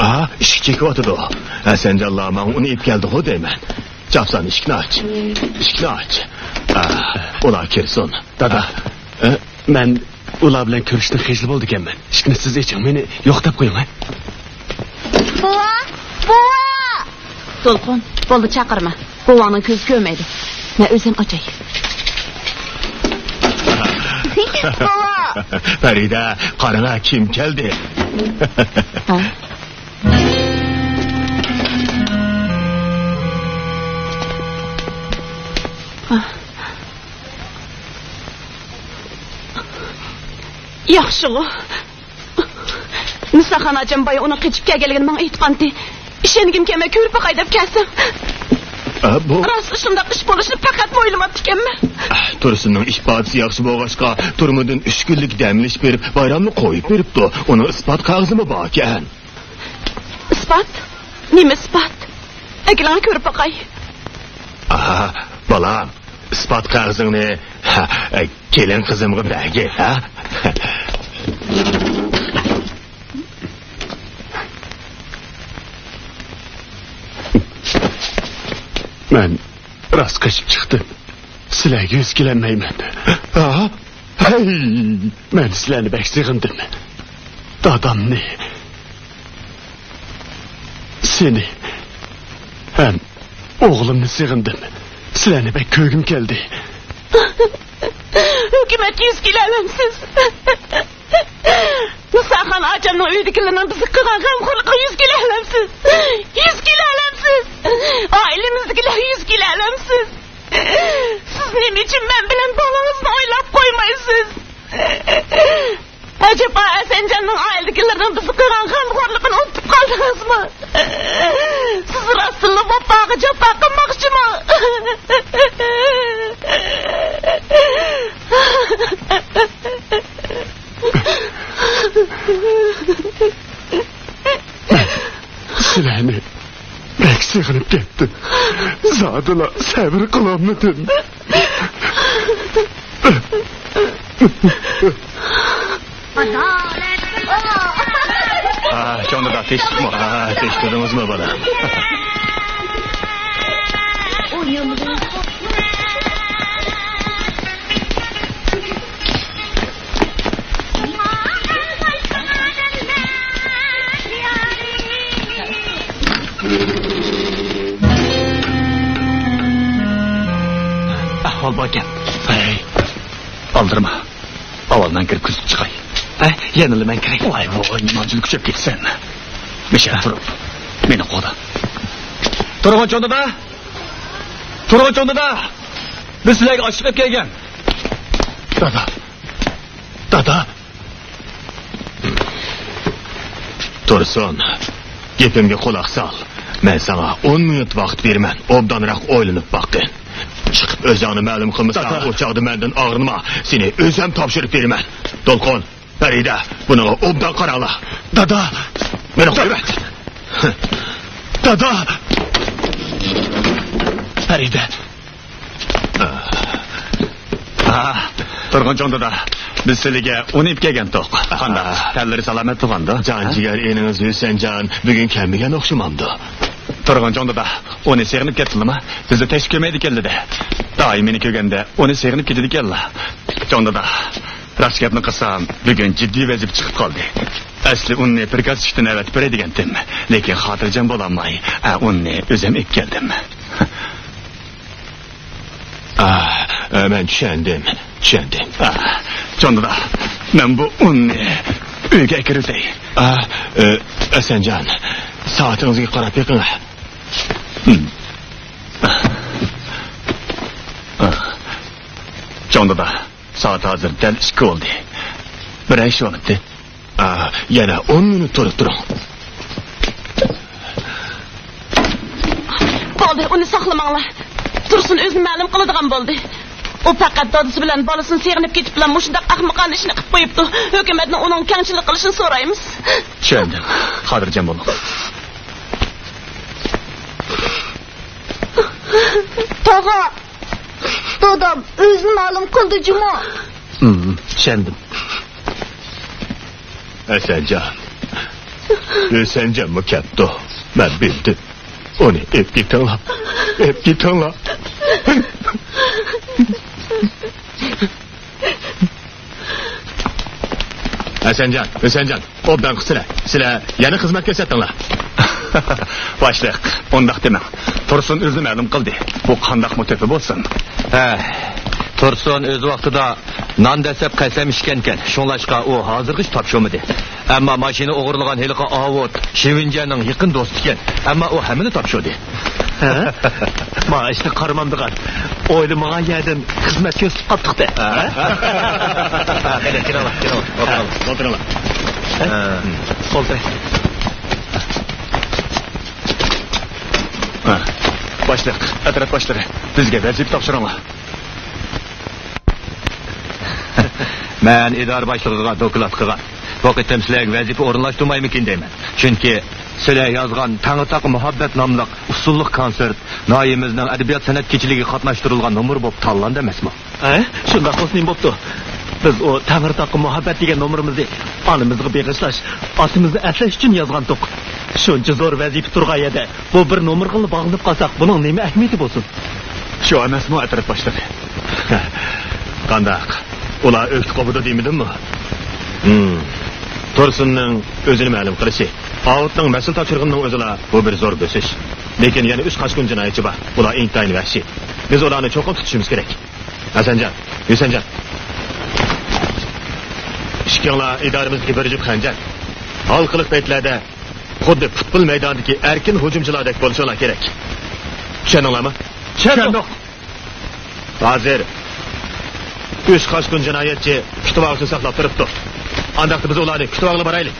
ھا، ئىشىك چېكىۋاتىدۇ. ھەسەنجانلار ماڭا ئۇنى ئېلىپ كەلدىغۇ دەيمەن. چاپسان ئىشىكنى ئاچ. ئىشىكنى ئاچ. ھا، ئۇلار كىرسۇن. دادا، ھا؟ مەن ئۇلار بىلەن كۆرۈشتىن خىجىل بولىدىكەنمەن. ئىشىكنى سىز ئېچىڭ، مېنى يوقىتىپ قويۇڭ، ھە؟ بوۋا! بوۋا! دولقۇن، بولدى، چاقىرما. بوۋاڭنىڭ كۆزى كۆرمەيدۇ. مەن ئۆزۈم ئاچاي. بوۋا! پەرىدە، قاراڭا، كىم كەلدى؟ ھە؟ ياخشىغۇ. نىساخان ئاچام بايا ئۇنىڭ قېچىپ كەلگەنلىكىنى ماڭا ئېيتقانتى. ئىشەنگۈم كەلمەي كۆرۈپ باقاي دەپ كەلسەم. ئە، بۇ راست شۇنداق ئىش بولۇشىنى پەقەتمۇ ئويلىماپتىكەنمەن. تۇرسۇننىڭ ئىپادىسى ياخشى بولغاچقا، تۈرمىدىن ئۈچ كۈنلۈك دەم ئېلىش بېرىپ، بايرامنى قويۇپ بېرىپتۇ. ئۇنىڭ ئىسپات قەغىزىمۇ باركەن. ئىسپات؟ نېمە ئىسپات؟ ئۆيدىكىلەرنى كۆرۈپ باقاي. ئاھا، بالام، ئىسپات قەغىزىڭنى، ھە، كېلىن قىزىمغا بەرگىن، ھە؟ مەن راست قېچىپ چىقتىم. سىلەرگە يۈز كېلەلمەيمەن. ھە؟ ھەي! مەن سىلەرنى بەك سېغىندىم. دادامنى، سېنى ھەم ئوغلۇمنى سېغىندىم. سىلەرنى بەك كۆرگۈم كەلدى. ھۆكۈمەتكە يۈز كېلەلەمسىز؟ نىساخان ئاچامنىڭ ئۆيىدىكىلىرىنىڭ بىزگە قىلغان غەمخورلۇقىغا يۈز كېلەلەمسىز؟ يۈز كېلەلەمسىز؟ ئائىلىمىزدىكىلەرگە يۈز كېلەلەمسىز؟ سىز نېمە ئۈچۈن مەن بىلەن بالىڭىزنى ئويلاپ قويمايسىز؟ ئەجەبا، ھەسەنجاننىڭ ئائىلىدىكىلىرىنىڭ بىزگە قىلغان غەمخورلۇقىنى ئۇنتۇپ قالدىڭىزمۇ؟ سىز راستتىنلا ۋاپاغا جاپا قىلماقچىمۇ؟ سىلەرنى بەك سېغىنىپ كەتتىم. زادىلا سەۋر قىلالمىدىم. ئا، چوڭ دادا، تىنچلىقمۇ؟ ئا، تىنچلىدىڭىزمۇ، بالام؟ ئەھۋال باركەن. ھەي، ئالدىرىما. ئاۋۋال مەن كىرىپ كۆزىتىپ چىقاي. ھە، يەنىلا مەن كىرەي. ۋاي، ۋاي، نېمانچىلىك كۈچەپ كېتىسەن. مىشەل، تۇرۇپ، مېنى قوغدا. تۇرغۇن چوڭ دادا! تۇرغۇن چوڭ دادا! بىز سىلەرگە ئاشلىق ئېلىپ كەلگەن. دادا! دادا! تۇرسۇن، گېپىمگە قۇلاق سال. مەن ساڭا ئون مىنۇت ۋاقىت بېرىمەن، ئوبدانراق ئويلىنىپ باققىن. چىقىپ ئۆزۈڭنى مەلۇم قىلمىساڭ، دادا. ئۇ چاغدا مەندىن ئاغرىنما، سېنى ئۆزۈم تاپشۇرۇپ بېرىمەن. دولقۇن، پەرىدە، بۇنىڭغا ئوبدان قاراڭلار. دادا! مېنى قويۇۋەت! دادا! پەرىدە! ھا، تۇرغۇن چوڭ دادا، بىز سىلىگە ئۇن ئېلىپ كەلگەنتۇق. قانداق، تەنلىرى سالامەت تۇغاندۇ؟ جان جىگەر ئىنىڭىز ھۈسەنجان بۈگۈن كەلمىگەن ئوخشىمامدۇ؟ تۇرغۇن چوڭ دادا، ئۇنى سېغىنىپ كەتتىلىما؟ بىزنى تەس كۆرمەيدىكەنلىدە. دائىم مېنى كۆرگەندە ئۇنى سېغىنىپ كېتىدىكەنلا. چوڭ دادا، راست گەپنى قىلسام، بۈگۈن جىددىي ۋەزىپە چىقىپ قالدى. ئەسلى ئۇننى پرىكازچىكتىن ئەۋەتىپ بېرەي دېگەنتىم، لېكىن خاتىرجەم بولالماي، ئە، ئۇننى ئۆزۈم ئېلىپ كەلدىم. ئا، ئە، مەن چۈشەندىم، چۈشەندىم. ئا، چوڭ دادا، مەن بۇ ئۇننى ئۆيگە ئەكىرىۋېتەي. ئا، ئە، ھەسەنجان، سائىتىڭىزگە قاراپ بېقىڭ. ھىم. ئا، ئا. چوڭ دادا، سائەت ھازىر دەل ئىككى بولدى. بىرەر ئىش بولۇپتۇ. ئا، يەنە ئون مىنۇت تۇرۇپ تۇرۇڭ. بولدى، ئۇنى ساقلىماڭلار. تۇرسۇن ئۆزىنى مەلۇم قىلىدىغان بولدى. ئۇ پەقەت دادىسى بىلەن بالىسىنى سېغىنىپ كېتىپلا مۇشۇنداق ئەخمىقانە ئىشنى قىلىپ قويۇپتۇ. ھۆكۈمەتنىڭ ئۇنىڭغا كەڭچىلىك قىلىشىنى سورايمىز. چۈشەندىم. خاتىرجەم بولۇڭ. تاغا! دادام ئۆزىنى مەلۇم قىلدى جۇمۇ. ھىم، چۈشەندىم. ھەسەنجان. ھۈسەنجانمۇ كەپتۇ. مەن بىلدىم. ئۇنى ئېلىپ كېتىڭلار. ئېلىپ كېتىڭلار. ھەسەنجان، ھۈسەنجان. ئوبدان قىلسىلە، سىلە يەنە خىزمەت كۆرسەتتىڭلار. باشلىق، ئۇنداق دېمەڭ. تۇرسۇن ئۆزى مەلۇم قىلدى. بۇ قانداقمۇ تۆپە بولسۇن. ھە، تۇرسۇن ئۆز ۋاقتىدا نان دەسسەپ قەسەم ئىچكەنكەن. شۇڭلاشقا ئۇ ھازىرغىچە تاپشۇرمىدى. ئەمما ماشىنا ئوغرىلىغان ھېلىقى ئاۋۇت شىۋىنجەننىڭ يېقىن دوستىكەن. ئەمما ئۇ ھەممىنى تاپشۇردى. ھە؟ ماڭا ئىشنى قارىمامدىغان. ئويلىمىغان يەردىن خىزمەت كۆرسىتىپ قاپتۇق-دە. ھە؟ ھە، قېنى، كىرىڭلار، كىرىڭلار. ئولتۇرۇڭلار. ئولتۇرۇڭلار. ھە؟ ھە. ئولتۇرۇڭ. ھە. باشلىق، ئەترەت باشلىرى، بىزگە ۋەزىپە تاپشۇرۇڭلار. مەن ئىدارە باشلىقىغا دوكلات قىلغان. بۇ قېتىم سىلەرگە ۋەزىپە ئورۇنلاشتۇرمايمىكىن دەيمەن. چۈنكى سىلەر يازغان تەڭرىتاغا مۇھەببەت ناملىق ئۇسسۇللۇق كونسېرت ناھىيەمىزنىڭ ئەدەبىيات-سەنئەت كېچىلىكىگە قاتناشتۇرۇلغان نومۇر بولۇپ تاللاندى ئەمەسمۇ؟ ھە؟ شۇنداق بولسا نېمە بوپتۇ؟ بىز ئۇ تەڭرىتاغا مۇھەببەت دېگەن نومۇرىمىزنى ئانىمىزغا بېغىشلاش، ئاتىمىزنى ئەسلەش ئۈچۈن يازغانتۇق. شۇنچە زور ۋەزىپە تۇرغان يەردە بۇ بىر نومۇرغىلا باغلىنىپ قالساق، بۇنىڭ نېمە ئەھمىيىتى بولسۇن؟ شۇ ئەمەسمۇ، ئەترەت باشلىقى؟ قانداق؟ ئۇلار ئۆكتە قوپىدۇ دېمىدىممۇ؟ ھىم. تۇرسۇننىڭ ئۆزىنى مەلۇم قىلىشى، ئاۋۇتنىڭ مەسىلە تاپشۇرغىنىنىڭ ئۆزىلا بۇ بىر زور بۆسۈش. لېكىن يەنە ئۈچ قاچقۇن جىنايەتچى بار. ئۇلار ئىنتايىن ۋەھشىي. بىز ئۇلارنى چوقۇم تۇتۇشىمىز كېرەك. ھەسەنجان، ھۈسەنجان. ئىككىڭلار ئىدارىمىزدىكى بىر جۈپ خەنجەر. ھالقىلىق پەيتلەردە خۇددى پۇتبول مەيدانىدىكى ئەركىن ھۇجۇمچىلاردەك بولۇشۇڭلار كېرەك. چۈشەندىڭلارمۇ؟ چۈشەندۇق. ھازىر ئۈچ قاچقۇن جىنايەتچى كۈتۈۋالغۇچىنى ساقلاپ تۇرۇپتۇ. ئانداقتا بىز ئۇلارنى كۈتۈۋالغىلى بارايلى.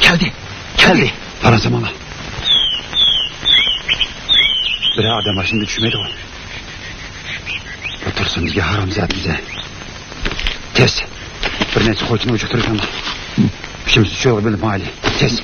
كەلدى! كەلدى! پاراسامالا. بىرەر ئادەم ماشىنىدا چۈشمەيدىغۇ؟ بۇ تۇرسۇن بىزگە ھارامزادە بىزە. تېز! بىر نەچچە قوچىنى ئۇجۇقتۇرۇۋېتىڭلار. ئۈچىمىز ئۈچ يولغا بۆلۈپ ماڭايلى. تېز!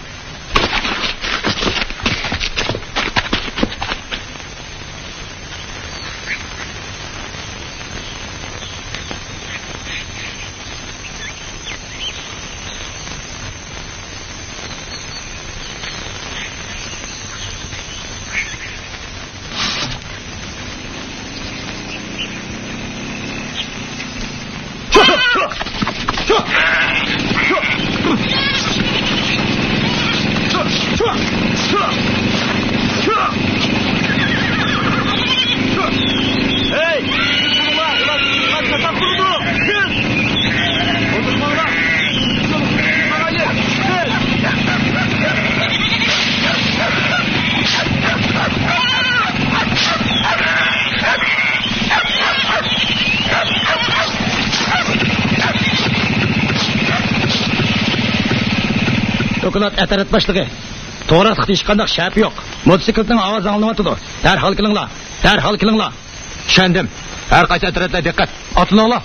دوكلات ئەترەت باشلىقى. توغراقلىقتا ھېچقانداق شەپە يوق. موتوسىكلىتنىڭ ئاۋازى ئاڭلىنىۋاتىدۇ. دەرھال كېلىڭلار. دەرھال كېلىڭلار. چۈشەندىم. ھەر قايسى ئەترەتلەر دىققەت. ئاتلىنىڭلار.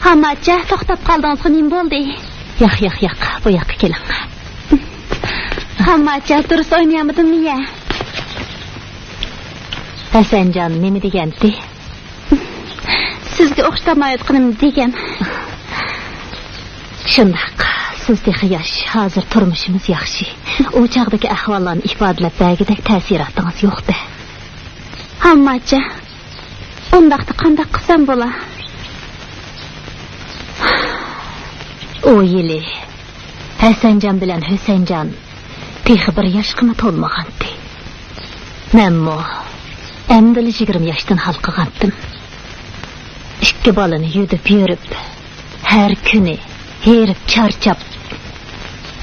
ھامماچە، توختاپ قالدىڭىزغۇ، نېمە بولدى؟ ياق، ياق، ياق، بۇ ياققا كېلىڭ. ھامماچە، دۇرۇس ئوينىيالمىدىممۇ يە؟ ھەسەنجان نېمە دېگەنتى؟ سىزگە ئوخشىتالمايۋاتقىنىمنى دېگەن. شۇنداق، سىز تېخى ياش، ھازىر تۇرمۇشىمىز ياخشى. ئۇ چاغدىكى ئەھۋاللارنى ئىپادىلەپ بەرگۈدەك تەسىراتىڭىز يوق-دە. ھامماچە، ئۇنداقتا قانداق قىلسام بولا؟ ئۇ يىلى ھەسەنجان بىلەن ھۈسەنجان تېخى بىر ياشقىمۇ تولمىغانتى. مەنمۇ ئەمدىلا يىگىرمە ياشتىن ھالقىغانتىم. ئىككى بالىنى يۈدۈپ يۈرۈپ، ھەر كۈنى ھېرىپ چارچاپ،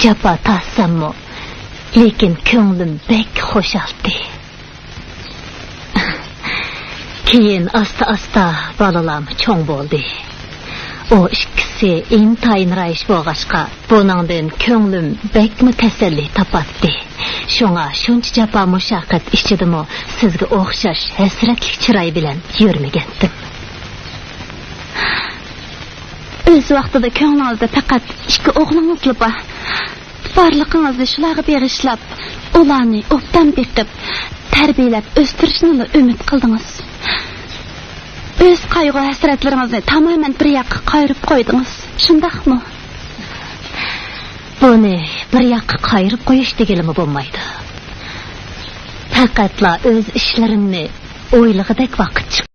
جاپا تارتساممۇ، لېكىن كۆڭلۈم بەك خۇشالتى. كېيىن ئاستا-ئاستا بالىلارمۇ چوڭ بولدى. ئۇ ئىككىسى ئىنتايىن رايىش بولغاچقا، بۇنىڭدىن كۆڭلۈم بەكمۇ تەسەللى تاپاتتى. شۇڭا شۇنچە جاپا-مۇشەققەت ئىچىدىمۇ سىزگە ئوخشاش ھەسرەتلىك چىراي بىلەن يۈرمىگەنتىم. ئۆز ۋاقتىدا كۆڭلىڭىزدە پەقەت ئىككى ئوغلىڭىزلا بار. بارلىقىڭىزنى شۇلارغا بېغىشلاپ، ئۇلارنى ئوبدان بېقىپ، تەربىيەلەپ ئۆستۈرۈشنىلا ئۈمىد قىلدىڭىز. ئۆز قايغۇ-ھەسرەتلىرىڭىزنى تامامەن بىر ياققا قايرىپ قويدىڭىز. شۇنداقمۇ؟ بۇنى بىر ياققا قايرىپ قويۇش دېگىلىمۇ بولمايدۇ. پەقەتلا ئۆز ئىشلىرىمنى ئويلىغۇدەك ۋاقىت چىق-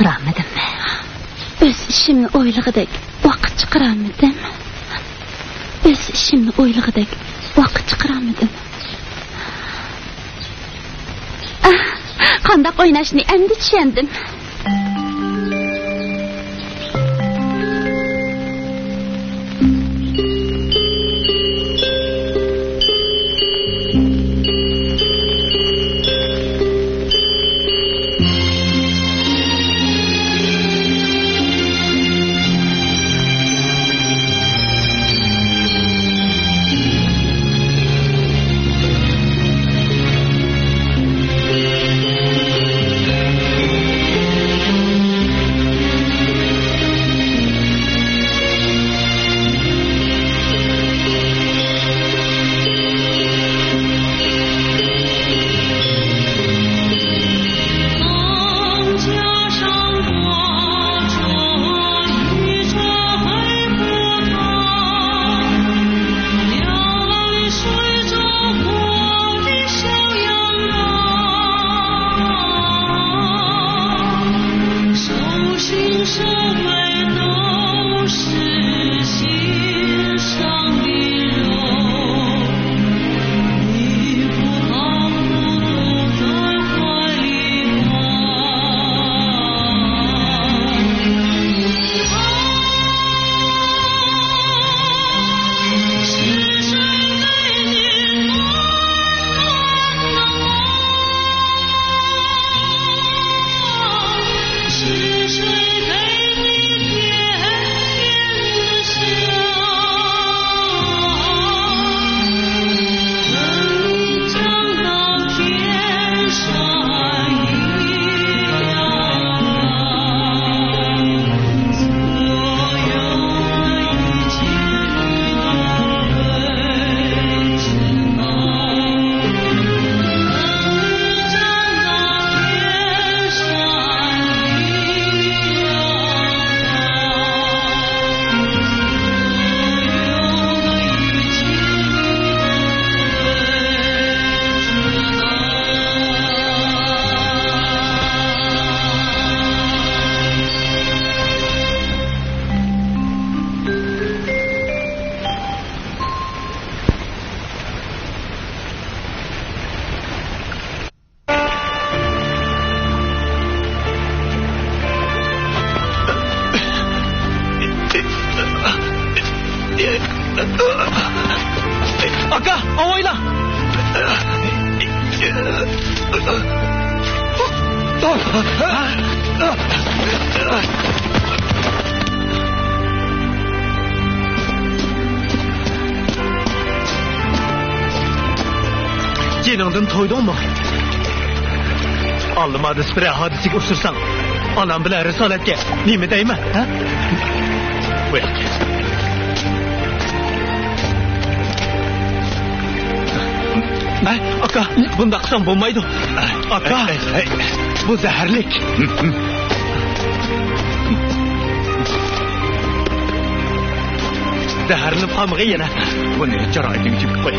قىرالمىدىم. ئۆز ئىشىمنى ئويلىغۇدەك ۋاقىت چىقىرالمىدىم. ئۆز ئىشىمنى ئويلىغۇدەك ۋاقىت چىقىرالمىدىم. ئاھ، قانداق ئويناشنى ئەمدى چۈشەندىم. ئاكا، ئاۋايلا! جېنىڭدىن تويدۇڭمۇ؟ ئاللىمادىسى بىرەر ھادىسىگە ئۇچرىساڭ، ئانام بىلەن رىسالەتكە نېمە دەيمەن، ھە؟ بۇ ياققا. ھە، ئاكا، بۇنداق قىلساڭ بولمايدۇ. ئاكا، بۇ زەھەرلىك. زەھەرلىنىپ قالمىغىن يەنە. بۇنى جارايىدىن چېكىپ قوي.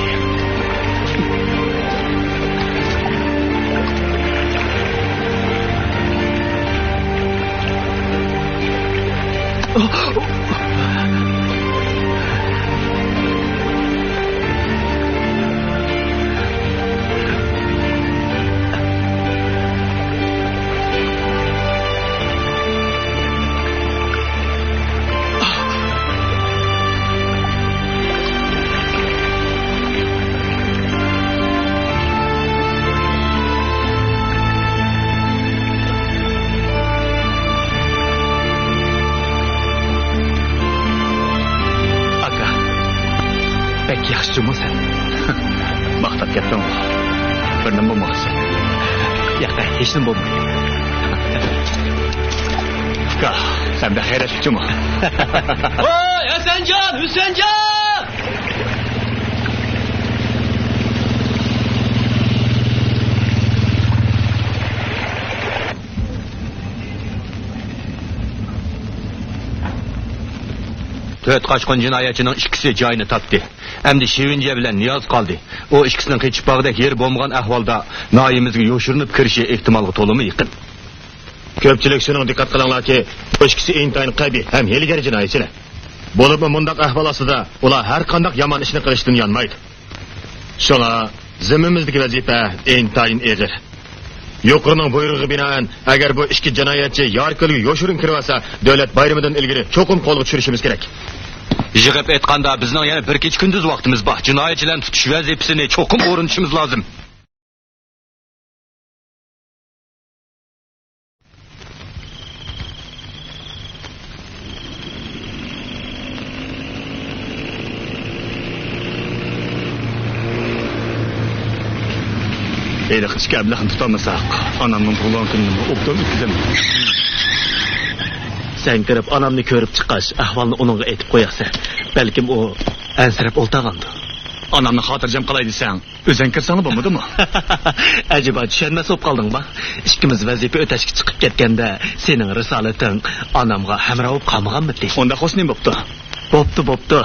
ئاكا، بەك ياخشىچۇمۇ سەن؟ ماختاپ كەتتىڭغۇ. بىر نېمە بولمىغانسەن. ياق، ھېچنېمە بولمىدى. ئۇكا، سەن بەك غەيرەتلىكچۇمۇ؟ ۋاي، ھەسەنجان، ھۈسەنجان! تۆت قاچقۇن جىنايەتچىنىڭ ئىككىسى جايىنى تاپتى. ئەمدى شېۋىنجە بىلەن نىياز قالدى. ئۇ ئىككىسىنىڭ قېچىپ باغدەك يېرى بولمىغان ئەھۋالدا ناھىيىمىزگە يوشۇرۇنۇپ كىرىشى ئېھتىمالغا تولىمۇ يېقىن. كۆپچىلىك شۇنىڭغا دىققەت قىلىڭلاركى، بۇ ئىككىسى ئىنتايىن قەبىھ ھەم ھىيلىگەر جىنايەتچىلەر. بولۇپمۇ مۇنداق ئەھۋال ئاستىدا ئۇلار ھەر قانداق يامان ئىشنى قىلىشتىن يانمايدۇ. شۇڭا زىممىمىزدىكى ۋەزىپە ئىنتايىن ئېغىر. يۇقىرىنىڭ بۇيرۇقىغا بىنائەن، ئەگەر بۇ ئىككى جىنايەتچى ياركۆلگە يوشۇرۇن كىرىۋالسا، دۆلەت بايرىمىدىن ئىلگىرى چوقۇم قولغا چۈشۈرۈشىمىز كېرەك. يىغىپ ئېيتقاندا، بىزنىڭ يەنە بىر كېچە-كۈندۈز ۋاقتىمىز بار. جىنايەتچىلەرنى تۇتۇش ۋەزىپىسىنى چوقۇم ئورۇندىشىمىز لازىم. ھېلىقى ئىككى ئەبلەخنى تۇتالمىساق، ئانامنىڭ تۇغۇلغان كۈنىنىمۇ ئوبدان ئۆتكۈزەلمەيمىز. سەن كىرىپ ئانامنى كۆرۈپ چىققاچ، ئەھۋالنى ئۇنىڭغا ئېيتىپ قويارسەن. بەلكىم ئۇ ئەنسىرەپ ئولتۇرغاندۇ. ئانامنى خاتىرجەم قىلاي دېسەڭ، ئۆزەڭ كىرسەڭلا بولمىدىمۇ؟ ئەجەبا چۈشەنمەس بولۇپ قالدىڭما؟ ئىككىمىز ۋەزىپە ئۆتەشكە چىقىپ كەتكەندە، سېنىڭ رىسالىتىڭ ئانامغا ھەمراھ بولۇپ قالمىغانمىدى؟ ئۇنداق بولسا نېمە بوپتۇ؟ بوپتۇ، بوپتۇ.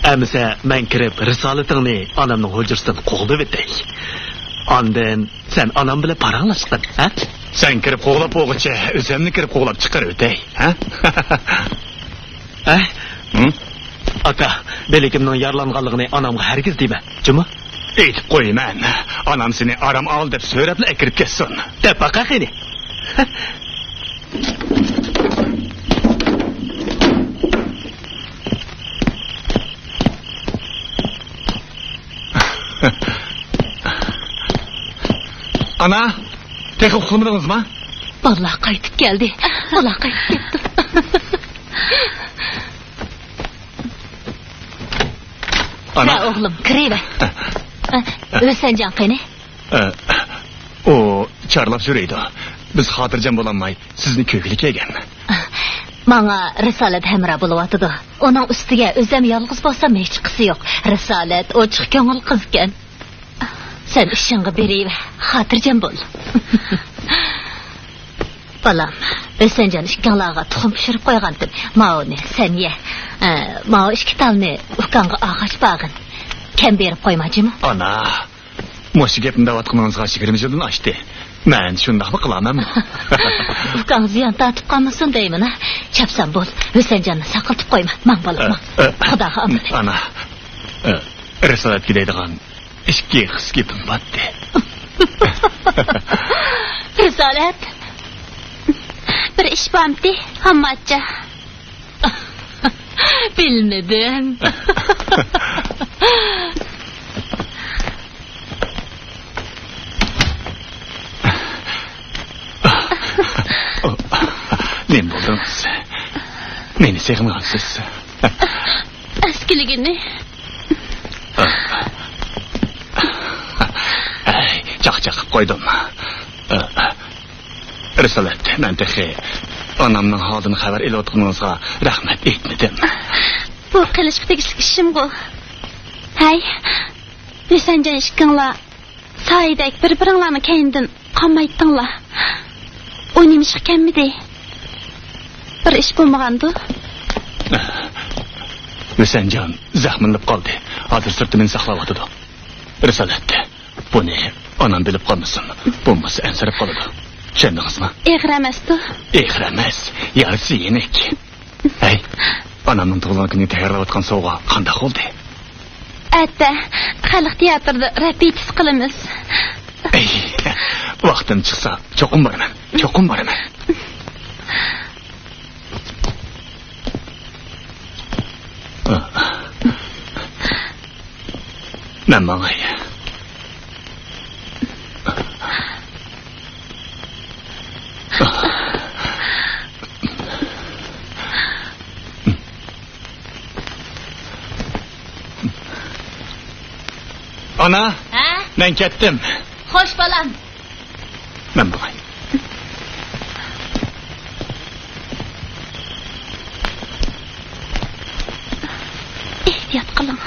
ئەمىسە مەن كىرىپ رىسالىتىڭنى ئانامنىڭ ھۇجرىسىدىن قوغلىۋېتەي. ئاندىن سەن ئانام بىلەن پاراڭلاشقىن، ھە؟ سەن كىرىپ قوغلاپ بولغۇچە، ئۆزۈمنى كىرىپ قوغلاپ چىقىرىۋېتەي، ھە؟ ھە؟ ھە؟ ئاكا، بىلىكىمنىڭ يارىلانغانلىقىنى ئانامغا ھەرگىز دېمە، جۇمۇ؟ ئېيتىپ قويىمەن. ئانام سېنى ئارام ئال دەپ سۆرەپلا ئەكىرىپ كەتسۇن. دەپ باقە قېنى. ئانا، تېخى ئۇخلىمىدىڭىزما؟ بالىلار قايتىپ كەلدى. ئۇلار قايتىپ كەپتۇ. ئانا. ھە، ئوغلۇم، كىرىۋەر. ھە، ھۈسەنجان قېنى؟ ئە، ئۇ چارلاپ يۈرىدۇ. بىز خاتىرجەم بولالماي، سىزنى كۆرگىلى كەلگەن. ماڭا رىسالەت ھەمراھ بولۇۋاتىدۇ. ئۇنىڭ ئۈستىگە ئۆزۈم يالغۇز بولسام ھېچقىسى يوق. رىسالەت ئوچۇق كۆڭۈل قىزكەن. سەن ئىشىڭغا بېرىۋەر، خاتىرجەم بول. بالام، ھۈسەنجان ئىككىڭلارغا تۇخۇم پىشۇرۇپ قويغانتىم. ماۋۇنى سەن يە. ئە، ماۋۇ ئىككى تالنى ئۇكاڭغا ئالغاچ بارغىن. كەم بېرىپ قويما، جۇمۇ. ئانا، مۇشۇ گەپنى دەۋاتقىنىڭىزغا يىگىرمە يىلدىن ئاشتى. مەن شۇنداقمۇ قىلامەنمۇ؟ ئۇكاڭ زىيان تارتىپ قالمىسۇن دەيمەن، ھە. چاپسان بول، ھۈسەنجاننى ساقلىتىپ قويما. ماڭ، بالام، ماڭ. ئە، ئە، خۇداغا ئامانەت. ئانا، ئە، رىسالەتكە دەيدىغان ئىككى خىس گېپىم باتتى. رىسالەت، بىر ئىش بارمىتى، ھامماتچا؟ بىلمىدىم. نېمە بولدىڭىز؟ نېنى سېغىنغانسىز؟ ئەسكىلىگىنى. ئەي، چاقچاق قىلىپ قويدۇم. رىسالەت، مەن تېخى ئانامنىڭ ھالىدىن خەۋەر ئېلىۋاتقىنىڭىزغا رەھمەت ئېيتمىدىم. بۇ قىلىشقا تېگىشلىك ئىشىمغۇ؟ ھەي، ھۈسەنجان ئىككىڭلار سايىدەك بىر-بىرىڭلارنىڭ كەينىدىن قالمايتتىڭلار. ئۇ نېمىشقا كەلمىدى؟ بىر ئىش بولمىغاندۇ؟ ھۈسەنجان زەخىملىنىپ قالدى. ھازىر سىرتتا مېنى ساقلاۋاتىدۇ. رىسالەت، بۇنى ئانام بىلىپ قالمىسۇن. بولمىسا ئەنسىرەپ قالىدۇ. چۈشەندىڭىزمۇ؟ ئېغىر ئەمەستۇ؟ ئېغىر ئەمەس. يارىسى يېنىك. ھەي، ئانامنىڭ تۇغۇلغان كۈنىگە تەييارلاۋاتقان سوۋغا قانداق بولدى؟ ئەتە خەلق تىياتىرىدا رېپېتىتسىيە قىلىمىز. ئەي، ۋاقتىم چىقسا چوقۇم بارىمەن. چوقۇم بارىمەن. مەن ماڭاي. ئانا، ھە؟ مەن كەتتىم. خوش، بالام. مەن بولغاي. ئېھتىيات قىلىڭ.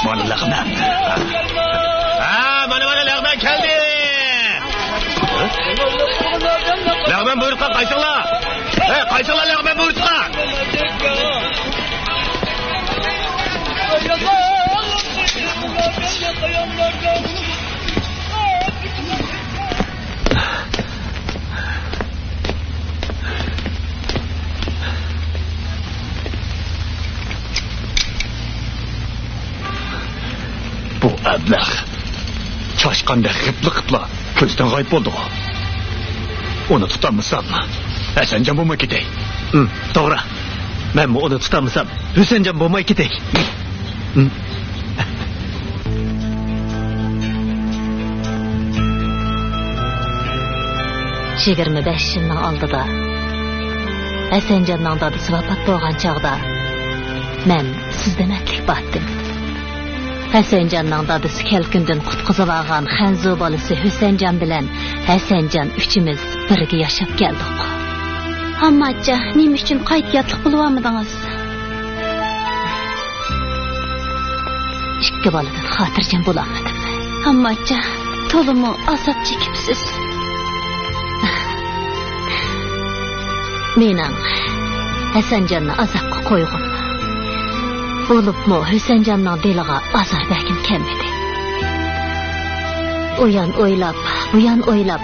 مانا لەغمەن. ھە، مانا، مانا لەغمەن كەلدى. لەغمەن بۇيرۇتقان قايسىڭلار؟ ھە، قايسىڭلار لەغمەن بۇيرۇتقان؟ بۇ ئەبلەخ چاشقاندەك غىپلا-غىپلا كۆزدىن غايىب بولدىغۇ. ئۇنى تۇتالمىسام، ھەسەنجان بولماي كېتەي. ھىم، توغرا. مەنمۇ ئۇنى تۇتالمىسام، ھۈسەنجان بولماي كېتەي. ھىم. يىگىرمە بەش يىلنىڭ ئالدىدا ھەسەنجاننىڭ دادىسى ۋاپات بولغان چاغدا مەن سىزدىن ئەتلىك بارتتىم. ھەسەنجاننىڭ دادىسى كەلكۈندىن قۇتقۇزۇۋالغان خەنزۇ بالىسى ھۈسەنجان بىلەن ھەسەنجان ئۈچىمىز بىرگە ياشاپ كەلدۇق. ئامماجان، نېمە ئۈچۈن قايتا ياتلىق بولۇۋالمىدىڭىز؟ ئىككى بالىدىن خاتىرجەم بولالمىدىم. ئامماجان، تولىمۇ ئازاب چېكىپسىز. مېنىڭ ھەسەنجاننى ئازابقا قويغۇم، بولۇپمۇ ھۈسەنجاننىڭ دىلىغا ئازار بەرگۈم كەلمىدى. ئۇيان ئويلاپ، بۇيان ئويلاپ،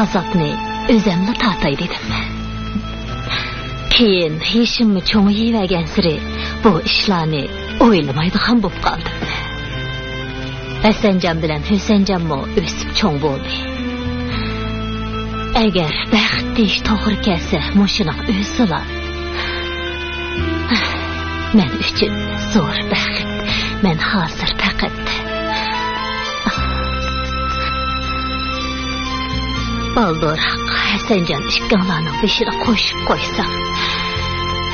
ئازابنى ئۆزۈملا تارتاي دېدىم. كېيىن يېشىممۇ چوڭىيىۋەرگەنسېرى بۇ ئىشلارنى ئويلىمايدىغان بولۇپ قالدىم. ھەسەنجان بىلەن ھۈسەنجانمۇ ئۆسۈپ چوڭ بولدى. ئەگەر بەخت دېيىش توغرا كەلسە، مۇشۇنىڭ ئۆزىلا مەن ئۈچۈن زور بەخت. مەن ھازىر پەقەت بالدۇرراق ھەسەنجان ئىككىڭلارنىڭ بېشىدا قوشۇپ قويسام،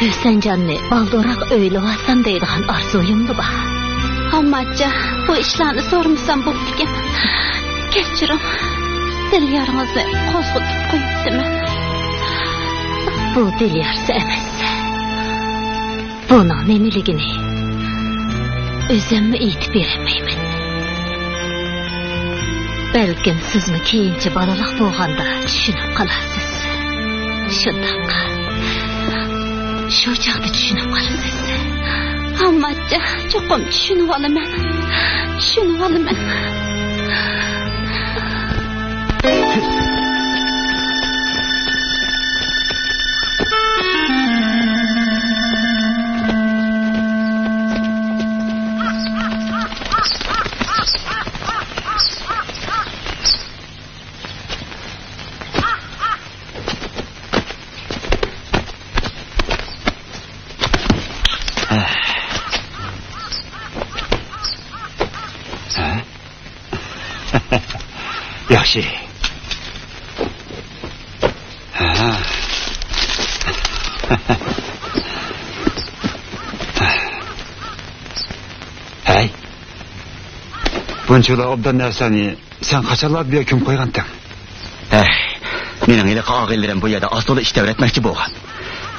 ھۈسەنجاننى بالدۇرراق ئۆيلىۋالسام دەيدىغان ئارزۇيۇملا بار. ئامماجان، بۇ ئىشلارنى سورىمىسام بوپتىكەن. كەچۈرۈڭ، دىل يارىڭىزنى قوزغىتىپ قويۇپتىمەن. بۇ دىل يارىسى ئەمەس. بۇنىڭ نېمىلىكىنى ئۆزۈممۇ ئېيتىپ بېرەلمەيمەن. بەلكىم سىزمۇ كېيىنچە بالىلىق بولغاندا چۈشىنىپ قالارسىز. شۇنداق. شۇ چاغدا چۈشىنىپ قالىسىز. ئامماچچا، چوقۇم چۈشىنىۋالىمەن. چۈشىنىۋالىمەن. ياخشى. ھەي، بۇنچىلا ئوبدان نەرسىنى سەن قاچانلار بۇ يەرگە كۆمۈپ قويغانتىڭ؟ ھەي، مېنىڭ ھېلىقى ئاغىنىلىرىم بۇ يەردە ئاز-تولا ئىش تەۋرەتمەكچى بولغان.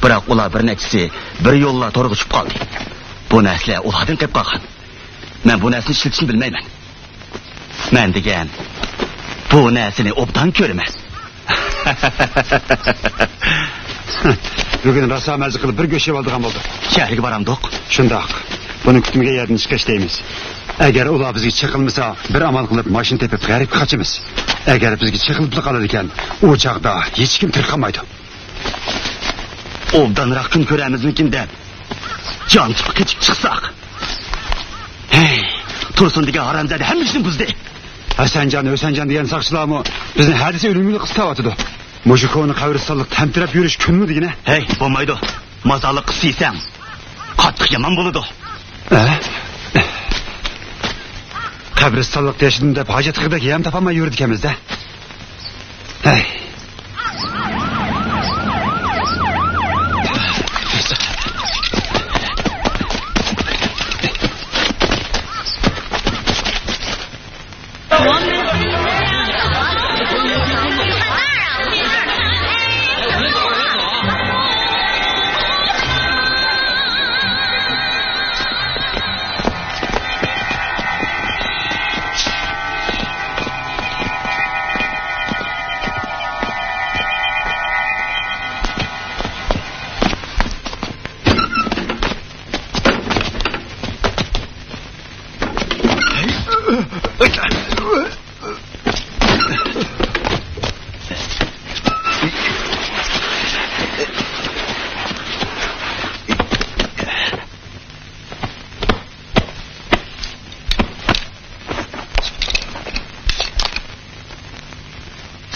بىراق ئۇلار بىر نەچچىسى بىر يوللا تورغا چۈشۈپ قالدى. بۇ نەرسىلەر ئۇلاردىن قېلىپ قالغان. مەن بۇ نەرسىنى ئىشلىتىشنى بىلمەيمەن. مەن دېگەن، بۇ نەرسىنى ئوبدان كۆرىمەن. بۈگۈن راسا مەززە قىلىپ بىر گۆش يەۋالىدىغان بولدۇق. شەھەرگە بارامدۇق؟ شۇنداق. بۇنى كۈتمىگەن يەردىن چىقىش دەيمىز. ئەگەر ئۇلار بىزگە چېقىلمىسا، بىر ئامال قىلىپ ماشىنا تېپىپ غەربكە قاچىمىز. ئەگەر بىزگە چېقىلىپلا قالىدىكەن، ئۇ چاغدا ھېچكىم تىرىق قالمايدۇ. ئوبدانراق كۈن كۆرەرمىزمىكىن دەپ، جان تۇتۇپ قېچىپ چىقساق. ھەي، تۇرسۇن دېگەن ھارامزادە ھەممە ئىشنى بۇزدى. ھەسەنجان، ھۈسەنجان دېگەن ساقچىلارمۇ بىزنى ھەدىسى ئۆلۈمگە قىستاۋاتىدۇ. مۇشۇ كونا قەبرىستانلىق تەمتىرەپ يۈرۈش كۈنمۇ دېگىنە؟ ھەي، بولمايدۇ. مازارلىققا سىيسەڭ، قاتتىق يامان بولىدۇ. ھە؟ قەبرىستانلىقتا ياشىدىم دەپ ھاجەتخانىدەك يەرمۇ تاپالماي يۈرىدىكەنمىز-دە. ھەي.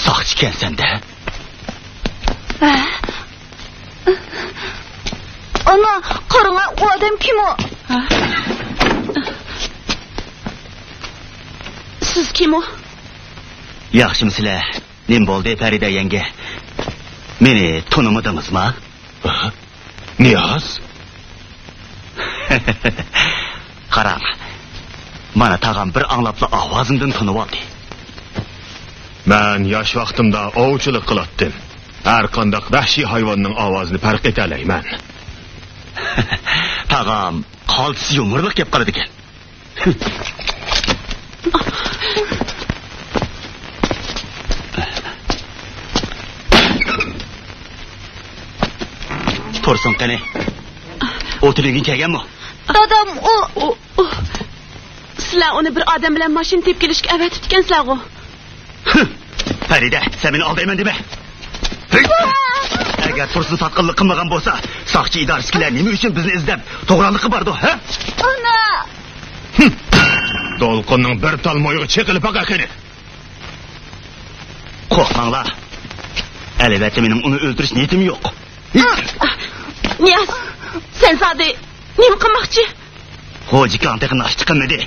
ساقچىكەنسەن-دە. ھە؟ ئانا، قاراڭا، ئۇ ئادەم كىم ئۇ؟ سىز كىم ئۇ؟ ياخشىمۇسىلەر؟ نېمە بولدى، پەرىدە يەڭگە؟ مېنى تونۇمىدىڭىزما؟ ھە؟ نىياز؟ قاراڭ، مانا تاغام بىر ئاڭلاپلا ئاۋازىمدىن تونۇۋالدى. مەن ياش ۋاقتىمدا ئوۋچىلىق قىلاتتىم. ھەر قانداق ۋەھشىي ھايۋاننىڭ ئاۋازىنى پەرق ئېتەلەيمەن. تاغام قالتىس يۇمۇرلۇق گەپ قىلىدىكەن. تۇرسۇن قېنى؟ ئۇ تۈنۈگۈن كەلگەنمۇ؟ دادام، ئۇ، ئۇ، ئۇ. سىلەر ئۇنى بىر ئادەم بىلەن ماشىنا تېپىپ كېلىشكە ئەۋەتىپتىكەنسىلەرغۇ؟ پەرىدە، سەن مېنى ئالدايمەن دېمە. ئەگەر تۇرسۇن ساتقىنلىق قىلمىغان بولسا، ساقچى ئىدارىسىدىكىلەر نېمە ئۈچۈن بىزنى ئىزدەپ توغرانلىققا بارىدۇ، ھە؟ ئانا! دولقۇننىڭ بىر تال مويىغا چېقىلىپ باقە قېنى. قورقماڭلار. ئەلۋەتتە، مېنىڭ ئۇنى ئۆلتۈرۈش نىيىتىم يوق. نىياز، سەن زادى نېمە قىلماقچى؟ خوجىكاڭ تېخى ناشتا قىلمىدى.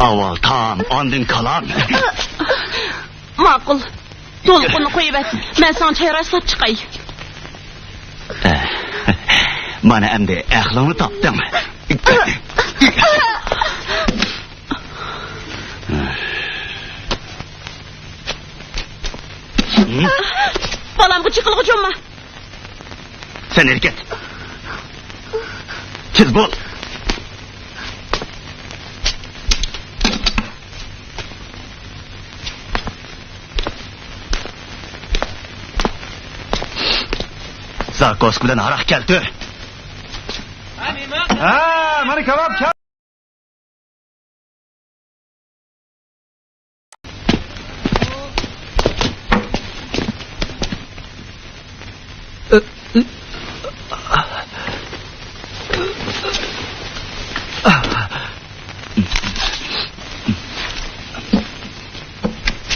ئاۋۋال تائام، ئاندىن كالام. ماقۇل. دولقۇننى قويۇۋەت. مەن ساڭا چاي رايسلاپ چىقاي. مانا ئەمدى ئەقلىڭنى تاپتىڭ. بالامغا چېقىلغۇچ بولما. سەن ھەرىكەت. تېز بول. زاكوسكا بىلەن ھاراق كەلتۈر. ھە، مانا كاۋاپ كەل.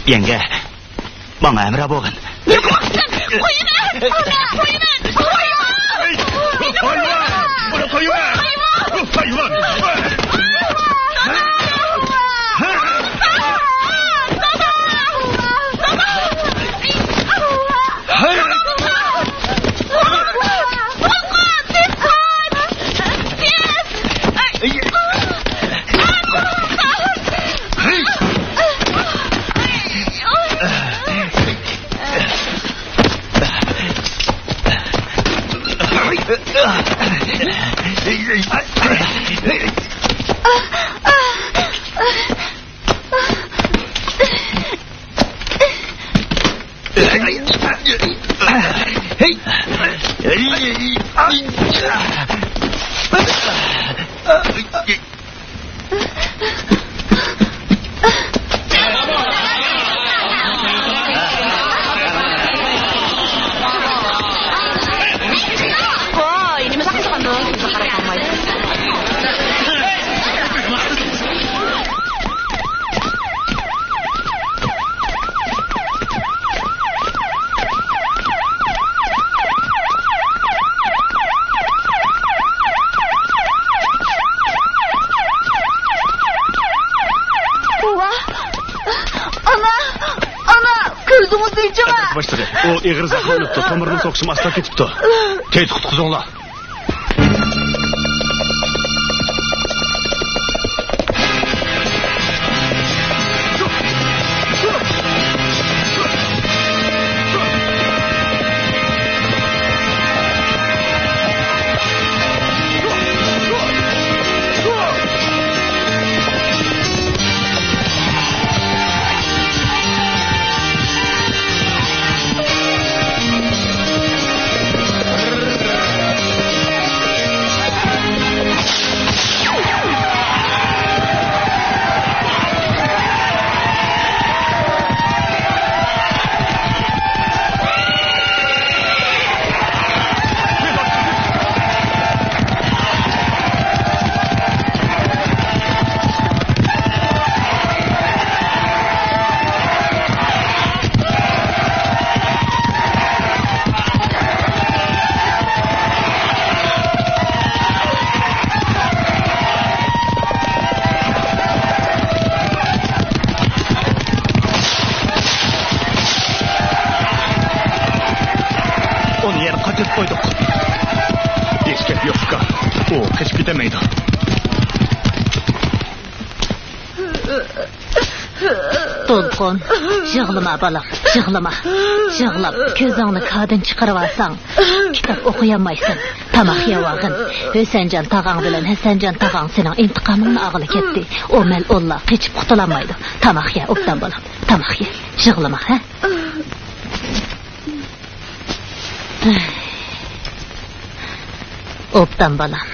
يەڭگە، ماڭا ھەمراھ بولغىن. يوق، قويۇۋەر! ئانا، قويۇۋەر! قويۇۋەر! ئۇنى قويۇۋەر! قويۇۋەر! ۋاي، نېمە زاكاز قىلغاندۇ؟ بىزگە قاراپ قالمايدۇ. ۋاھ! ئانا! ئانا! كۆردىڭىزمۇ جۇما؟ باشلىقى، ئۇ ئېغىر زەخىملىنىپتۇ، تومۇرىنىڭ سوقۇشىمۇ ئاستا كېتىپتۇ. تېز قۇتقۇزۇڭلار. ئۇنى يەرگە قاچىلىتىپ قويدۇق. ھېچ گەپ يوق، ئۇكا. ئۇ قېچىپ كېتەلمەيدۇ. دولقۇن، يىغلىما بالام، يىغلىما. يىغلاپ كۆزۈڭنى كادىن چىقىرىۋالساڭ، كىتاب ئوقۇيالمايسەن. تاماق يەۋالغىن. ھۈسەنجان تاغاڭ بىلەن ھەسەنجان تاغاڭ سېنىڭ ئىنتىقامىڭنى ئالغىلى كەتتى. ئۇ مەلئۇنلار قېچىپ قۇتۇلالمايدۇ. تاماق يە، ئوبدان بالام. تاماق يە. يىغلىما، ھە؟ ئوبدان بالام،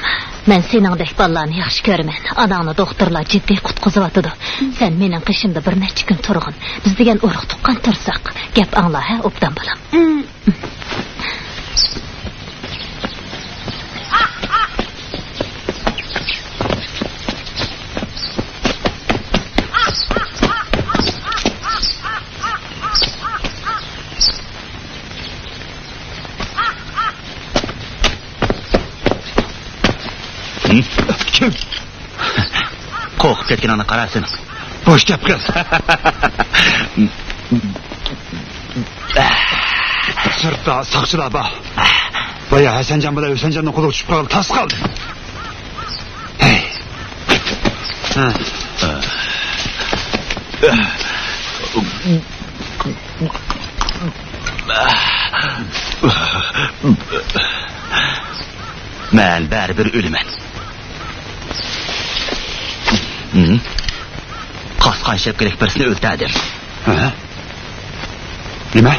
مەن سېنىڭدەك بالىلارنى ياخشى كۆرىمەن. ئاناڭنى دوختۇرلار جىددىي قۇتقۇزۇۋاتىدۇ. سەن مېنىڭ قېشىمدا بىر نەچچە كۈن تۇرغىن. بىز دېگەن ئۇرۇق تۇغقان تۇرساق. گەپ ئاڭلا، ھە، ئوبدان بالام. كىم؟ قورقۇپ كەتكىنىڭنى قارا سېنىڭ. بوش گەپ قىل. سىرتتا ساقچىلار بار. بايا ھەسەنجان بىلەن ھۈسەنجاننىڭ قولىغا چۈشۈپ قالغىلى تاس قالدى. ھەي. مەن بەرىبىر ئۆلىمەن. ھىم؟ قاسقان شەپكىلىك بىرسىنى ئۆلتۈردۈم. ھە؟ نېمە؟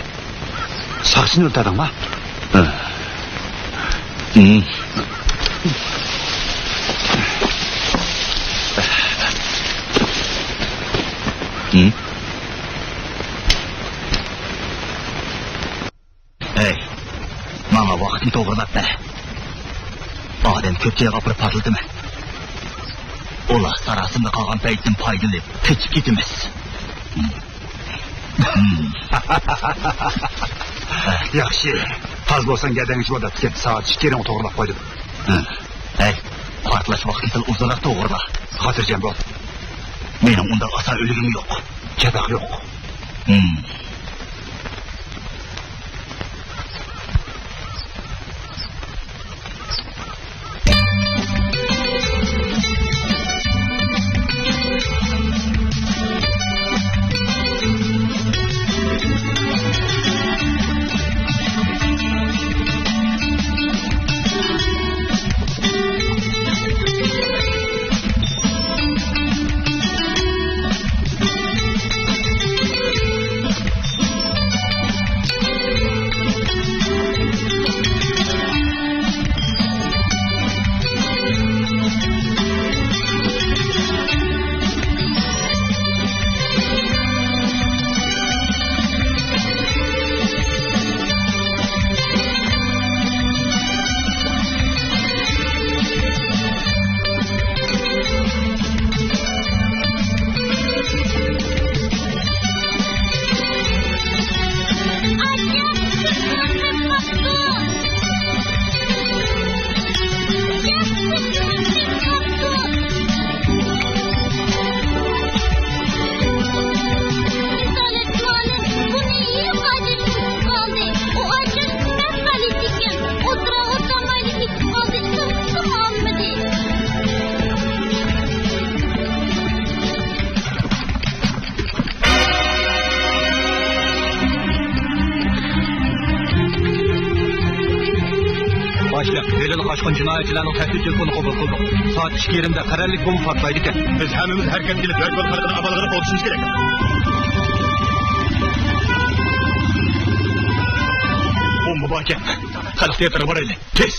ساقچىنى ئۆلتۈردۈڭمۇ؟ ھە. ھىم. ھىم. ھەي، ماڭا ۋاقىتنى توغرىلاپ بەر. ئادەم كۆپ جايغا ئاپىرىپ پارتلىتىمەن. ئۇلار ساراسىمدا قالغان پەيتتىن پايدىلىنىپ قېچىپ كېتىمىز. ياخشى. تاز بولساڭ گەدەڭ ئىچىپ دەپتىكەن. سائەت ئىككى يېرىڭ توغرىلاپ قويدۇم. ھەي، پارتلاش ۋاقتىنى سەل ئۇزۇنراق توغرىلا. خاتىرجەم بول. مېنىڭ ئۇنداق ئاسان ئۆلگۈم يوق. چاتاق يوق. باشلىق، دېلىلى قاچقان جىنايەتچىلەرنىڭ تەھدىت تېلېفونىنى قوبۇل قىلدۇق. سائەت ئىككى يېرىمدە قەرەللىك بومبا پارتلايدىكەن. بىز ھەممىمىز ھەرىكەتكە كېلىپ، ياشۇرۇن خەلقىنىڭ ئامانلىقىنى قوغدىشىمىز كېرەك. بومبا باركەن. خەلق تىياتىرغا بارايلى. تېز!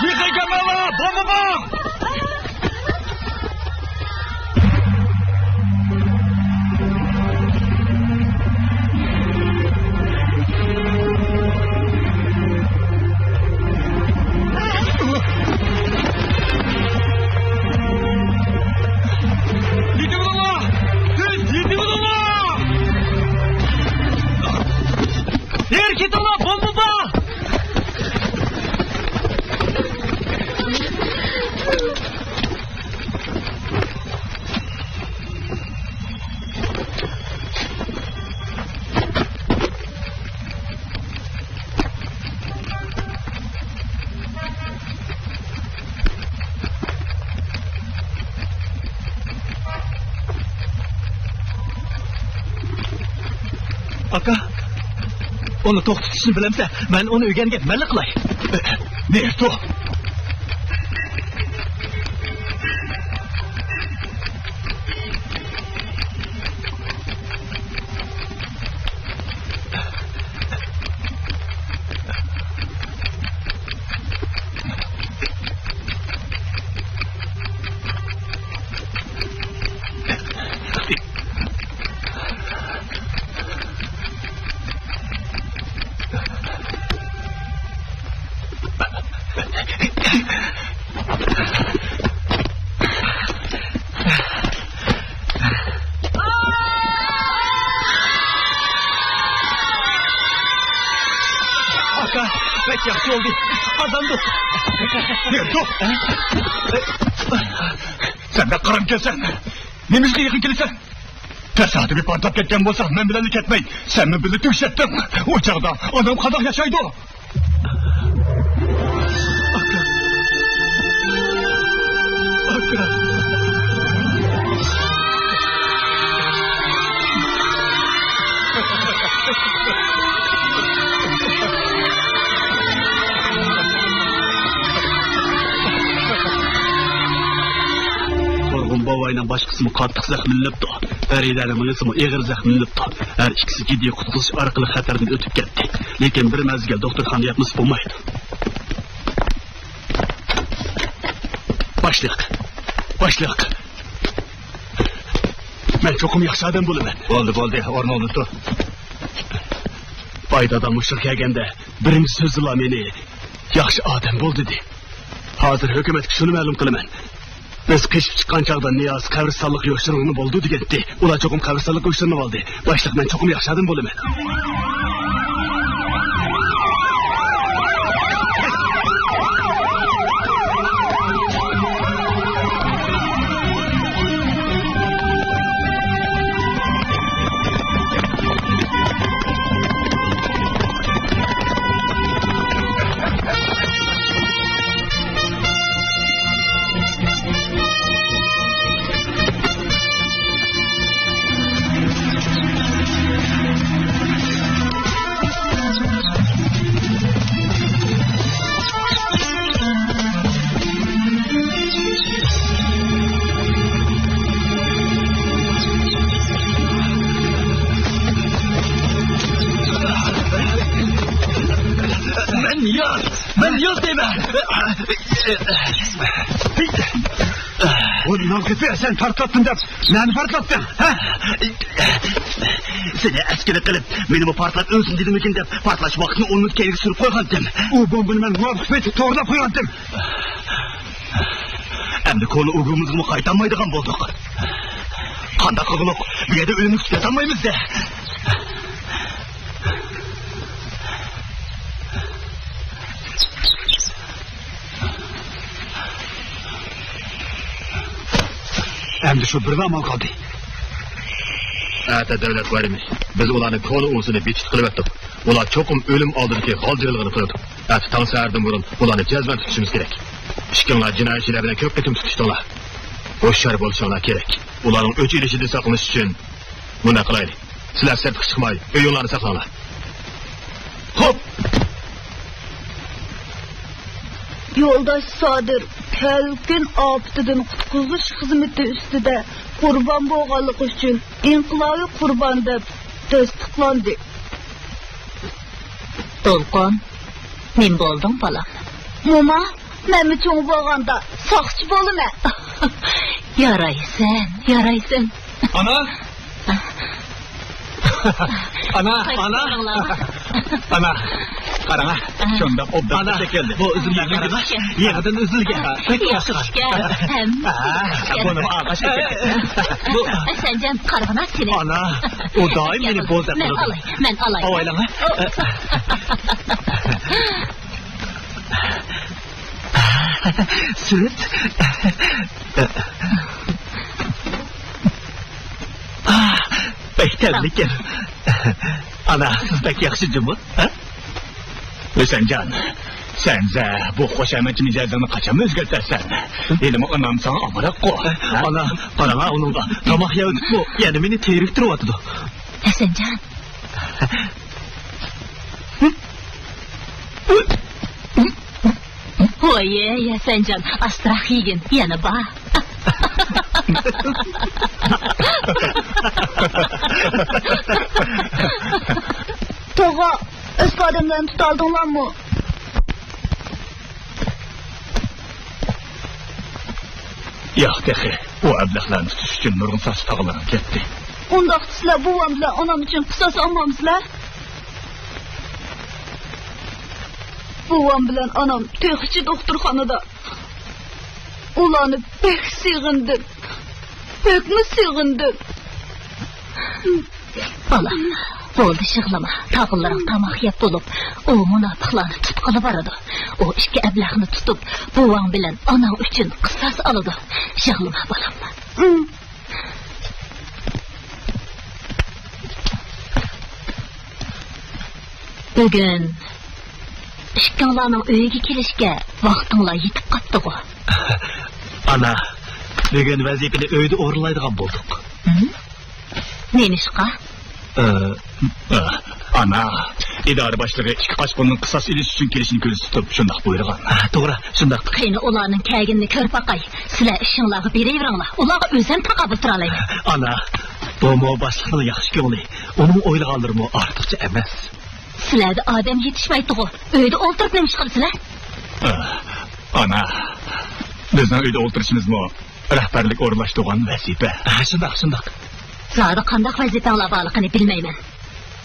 يېقىن كەلمەڭلار، بومبا بار! يېتىۋېلىڭلار! تېز يېتىۋېلىڭلار! نېرى كېتىڭلار، بومبا بار! ئاكا، ئۇنى توختىتىشنى بىلەمسەن؟ مەن ئۇنى ئۆگەنگەن، مەنلا قىلاي. نېرتو! ياخشى بولدى. قازاندۇق. نېرتو! سەن بەك قارامكەنسەن. نېمە ئىشقا يېقىن كېلىسەن؟ تاسادىپىي پارتلاپ كەتكەن بولسا، مەن بىلەنلا كەتمەي، سەنمۇ بىللە تۈگىشەتتىڭ. ئۇ چاغدا ئانام قانداق ياشايدۇ؟ تۇرغۇن بوۋاينىڭ باش قىسمى قاتتىق زەخىملىنىپتۇ. پەرىدەنىڭ مېڭىسىمۇ ئېغىر زەخىملىنىپتۇ. ھەر ئىككىسى جىددىي قۇتقۇزۇش ئارقىلىق خەتەردىن ئۆتۈپ كەتتى. لېكىن بىر مەزگىل دوختۇرخانىدا ياتمىسا بولمايدۇ. باشلىق، باشلىق. مەن چوقۇم ياخشى ئادەم بولىمەن. بولدى، بولدى، ئورنۇڭدىن تۇر. باي دادام مۇشۇغا كەلگەندە بىرىنچى سۆزىلا مېنى ياخشى ئادەم بول دېدى. ھازىر ھۆكۈمەتكە شۇنى مەلۇم قىلىمەن. بىز قېچىپ چىققان چاغدا نىياز قەبرىستانلىققا يوشۇرۇنغىنى بولىدۇ دېگەنتى. ئۇلار چوقۇم قەبرىستانلىققا يوشۇرۇنۇپ ئالدى. باشلىق، مەن چوقۇم ياخشى ئادەم بولىمەن. مەن نىياز! مەن نىياز دەيمەن! بۇ نامكۈپى سەن پارتلاتتىم دەپ نەنى پارتلاتتىڭ؟ ھە؟ سېنى ئەسكىلىك قىلىپ، مېنىمۇ پارتلاپ ئۆلسۇن دېدىمىكىن دەپ، پارتلاش ۋاقتىنى ئون مىنۇت كەينىگە سۈرۈپ قويغانتىم. ئۇ بومبىنى مەن مۇۋاپىق پېتى توغرىلاپ قويغانتىم. ئەمدى كونا ئۇگىمىزغىمۇ قايتالمايدىغان بولدۇق. قانداق قىلغۇلۇق؟ بۇ يەردە ئۆلۈمگە كۈتۈۋېتەلمەيمىز-دە. ئەمدى شۇ بىرلا ئامال قالدى. ئەتە دۆلەت بايرىمى. بىز ئۇلارنى كونا ئۇۋىسىنى بىتىت قىلىۋەتتۇق. ئۇلار چوقۇم ئۆلۈم ئالدىدىكى غالجىرلىقىنى قىلىدۇ. ئەتە تاڭ سەھەردىن بۇرۇن ئۇلارنى جەزمەن تۇتۇشىمىز كېرەك. ئىككىڭلار جىنايەتچىلەر بىلەن كۆپ قېتىم تۇتۇشتۇڭلار. ھوشيار بولۇشۇڭلار كېرەك. ئۇلارنىڭ ئۆچ ئېلىشىدىن ساقلىنىش ئۈچۈن بۇنداق قىلايلى. سىلەر سىرتقا چىقماي، ئۆيۈڭلارنى ساقلاڭلار. خوپ! يولداش سادىر كەلكۈن ئاپىتىدىن قۇتقۇزۇش خىزمىتى ئۈستىدە قۇربان بولغانلىقى ئۈچۈن ئىنقىلابىي قۇربان دەپ تەستىقلاندى. دولقۇن، نېمە بولدۇڭ، بالام؟ موما، مەنمۇ چوڭ بولغاندا ساقچى بولىمەن. يارايسەن، يارايسەن. ئانا! ئانا، ئانا! ئانا، قاراڭا، شۇنداق ئوبدان ئانا، كەلدى. بۇ ئۈزۈملەر قاراڭا، يېڭىدىن ئۈزۈلگەن. بەك ياخشى ئىكەن. ھەم بۇنىمۇ ئاغاچ ئىكەن. بۇ ئەسەنجان، قارىغىنا سېنى. ئانا، ئۇ دائىم مېنى بوزەك قىلىدۇ. مەن ئالاي، مەن ئالاي. ئاۋايلاڭ. ئو. سۈت. بەك تەملىكەن. ئانا، سىز بەك ياخشى جۇمۇ، ھە؟ ھۈسەنجان، سەن زە بۇ خۇشامەتچى مىجەزىڭنى قاچان ئۆزگەرتەرسەن؟ ھېلىمۇ ئانام ساڭا ئامراققۇ. ئانا، قاراڭا ئۇنىڭغا. تاماق يەۋېتىپمۇ، يەنە مېنى تېرىكتۈرۈۋاتىدۇ. ھەسەنجان. ۋوي، ھەسەنجان، ئاستىراق يېگىن، يەنە بار. توغا، ئۆسكە ئادەملەرنى تۇتالدىڭلارمۇ؟ ياق تېخى. ئۇ ئەبلەخلەرنى تۇتۇش ئۈچۈن نۇرغۇن ساقچى تاغىلىرىغا كەتتى. ئۇنداقتا سىلەر بوۋام بىلەن ئانام ئۈچۈن قىساس ئالمامسىلەر؟ بوۋام بىلەن ئانام تېخىچە دوختۇرخانىدا. ئۇلارنى بەك سېغىندىم. بەكمۇ سېغىندىم. بالام، بولدى، يىغلىما. تاغىلىرىڭ تاماق يەپ بولۇپ، ئۇ مۇناپىقلارنى تۇتقىلى بارىدۇ. ئۇ ئىككى ئەبلەخنى تۇتۇپ، بوۋاڭ بىلەن ئاناڭ ئۈچۈن قىساس ئالىدۇ. يىغلىما، بالام. بۈگۈن ئىككىڭلارنىڭ ئۆيگە كېلىشكە ۋاقتىڭلار يېتىپ قاپتىغۇ. ئانا، بۈگۈن ۋەزىپىنى ئۆيدە ئورۇنلايدىغان بولدۇق. ھىم؟ نېمىشقا؟ ئى، ئى، ئانا، ئىدارە باشلىقى ئىككى قاچقۇننىڭ قىساس ئېلىش ئۈچۈن كېلىشىنى كۆزدە تۇتۇپ، شۇنداق بۇيرۇغان. ھە، توغرا، شۇنداق. قېنى، ئۇلارنىڭ كەلگىنىنى كۆرۈپ باقاي. سىلەر ئىشىڭلارغا بېرىۋېرىڭلار. ئۇلارغا ئۆزۈم تاقابىل تۇرالايمەن. ئانا، بۇمۇ باشلىقنىڭ ياخشى كۆڭلى. ئۇنىڭ ئويلىغانلىرىمۇ ئارتۇقچە ئەمەس. سىلەردە ئادەم يېتىشمەيتتىغۇ. ئۆيدە ئولتۇرۇپ نېمە ئىش قىلىسىلەر؟ ئى، ئانا، بىزنىڭ ئۆيدە ئولتۇرۇشىمىزمۇ رەھبەرلىك ئورۇنلاشتۇرغان ۋەزىپە. ھە، شۇنداق، شۇنداق. زادى قانداق ۋەزىپەڭلار بارلىقىنى بىلمەيمەن.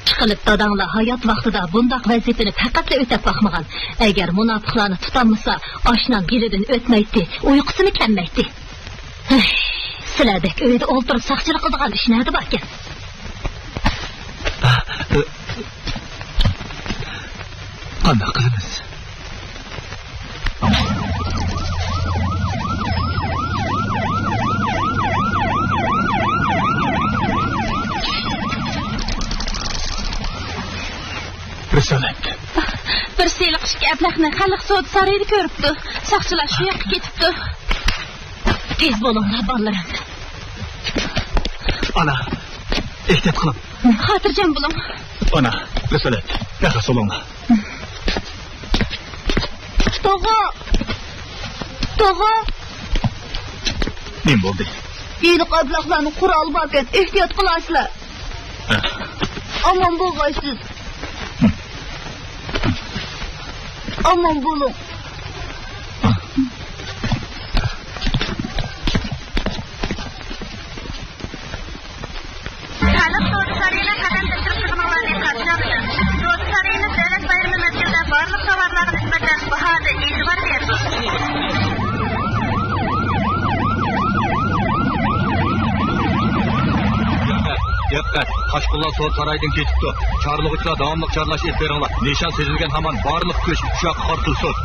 ئىشقىلىپ داداڭلار ھايات ۋاقتىدا بۇنداق ۋەزىپىنى پەقەتلا ئۆتەپ باقمىغان. ئەگەر مۇناپىقلارنى تۇتالمىسا، ئاشنام گېلىدىن ئۆتمەيتتى، ئۇيقۇسىمۇ كەلمەيتتى. ھەي، سىلەردەك ئۆيدە ئولتۇرۇپ ساقچىلىق قىلىدىغان ئىش نەدە باركەن؟ قانداق قىلىمىز؟ رىسالەت. بىر سېلىق ئىككى ئەبلەخنى خەلق سودا سارىيىدا كۆرۈپتۇ. ساقچىلار شۇ ياققا كېتىپتۇ. تېز بولۇڭلار، بالىلىرىم. ئانا، ئېھتىيات قىلىڭ. خاتىرجەم بولۇڭ. ئانا، رىسالەت، تېخى سولۇڭلار. توغا! توغا! نېمە بولدى؟ ھېلىقى ئەبلەخلەرنىڭ قورالى باركەن، ئېھتىيات قىلارسىلەر. ھە. ئامان بولغايسىز. ئامان بولۇڭ. خەلق سودا سارىيىنىڭ قەدەم تەشرىپ قىلغىنىڭلارنى قارشى ئالىمىز. سودا سارىيىمىز دۆلەت بايرىمى مەزگىلىدە بارلىق تاۋارلارغا نىسبەتەن باھادا ئېتىبار بېرىدۇ. دىققەت، دىققەت! قاچقۇنلار سودا سارايىدىن كېتىپتۇ. چارلىغۇچىلار داۋاملىق چارلاش ئېلىپ بېرىڭلار. نىشان سېزىلگەن ھامان بارلىق كۈچ ئۇ ياققا قارىتىلسۇن.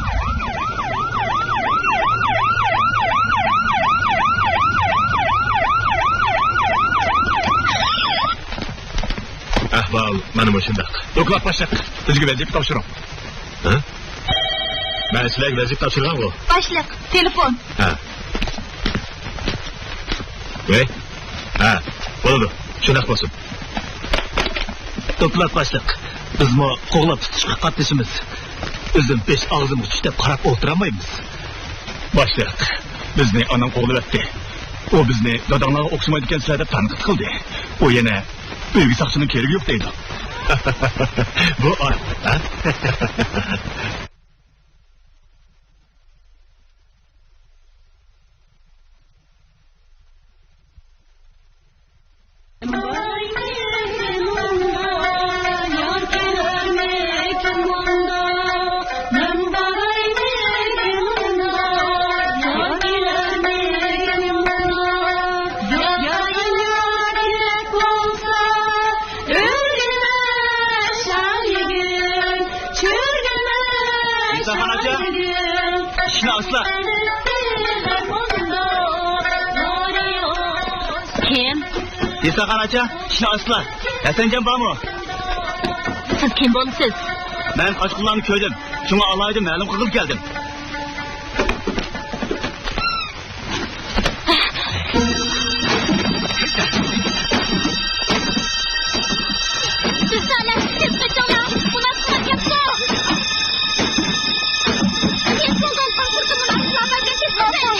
ئەھۋال مانا مۇشۇنداق. دوكلات باشلىق، بىزگە ۋەزىپە تاپشۇرۇڭ. ھە؟ مەن سىلەرگە ۋەزىپە تاپشۇرغانغۇ؟ باشلىق، تېلېفون. ھە. ۋەي. ھە، بولىدۇ. شۇنداق بولسۇن. دوكلات باشلىق، بىزمۇ قوغلاپ تۇتۇشقا قاتنىشىمىز. ئۆزىمىز بېش ئاغزىمىغا چۈش دەپ قاراپ ئولتۇرالمايمىز. باشلىق، بىزنى ئانام قوغلىۋەتتى. ئۇ بىزنى داداڭلارغا ئوخشىمايدىكەنسىلەر دەپ تەنقىد قىلدى. ئۇ يەنە ئۆيگە ساقچىنىڭ كېرىكى يوق دەيدۇ. بۇ ئا-، ھە؟ ئۆرگىلىمە شايىگۈل، چۆرگىلىمە نىساخان ئاچا، شايىگۈل. ئىشىكنى ئاچلا. كىم؟ نىساخان ئاچا، ئىشىكنى ئاچلا. ھەسەنجان بارمۇ؟ سىز كىم بولىسىز؟ مەن قاچقۇنلارنى كۆردۈم. شۇڭا ئالاھىدە مەلۇم قىلغىلى كەلدىم. رىسالەت، تېز قېچىڭلار! مۇناپىقلار كەپتۇ! تېز بولغان قاقۇرتى مۇناپىقلار باركەن، تېز قېچىڭ!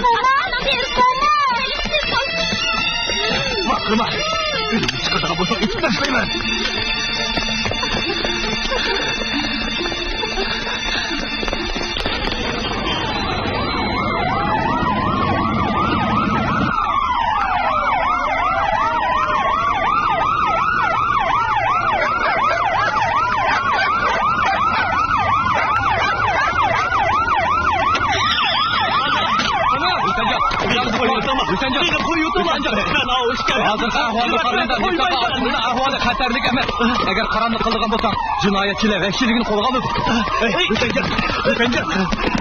موما! تېز موما! باقما! ئۆزۈمنى چىقىرىدىغان بولساڭ ئېتىپ تاشلايمەن! ھۈسەنجان! مېنى قويۇۋېتىڭلار! مەن ئاۋۇ ئىشكە... ھازىرقى ئەھۋالنى قارىغاندا، نىساخان ئاكىمىزنىڭ ئەھۋالى خەتەرلىك ئەمەس. ئەگەر قاراملىق قىلىدىغان بولساڭ، جىنايەتچىلەر ۋەھشىيلىكىنى قولغا ئالىدۇ. ھەي، ھۈسەنجان! ھۈسەنجان!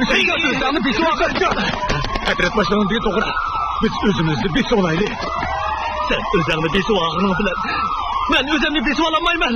ھۈسەنجان! ئۆزۈڭنى بېسىۋالغىن! ھەزرەت باشلىقىڭىز دېگەن توغرا. بىز ئۆزىمىزنى بېسىۋالايلى. سەن ئۆزۈڭنى بېسىۋالغىنىڭ بىلەن مەن ئۆزۈمنى بېسىۋالالمايمەن.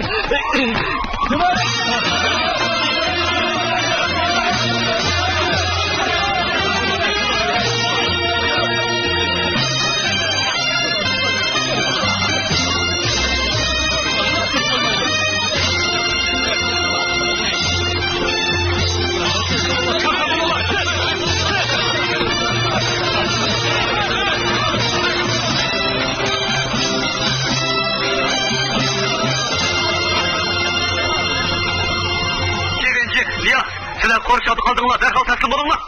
چىۋىنجى، نىياز، سىلەر قورشاۋدا قالدىڭلار، دەرھال تەسلىم بولۇڭلار.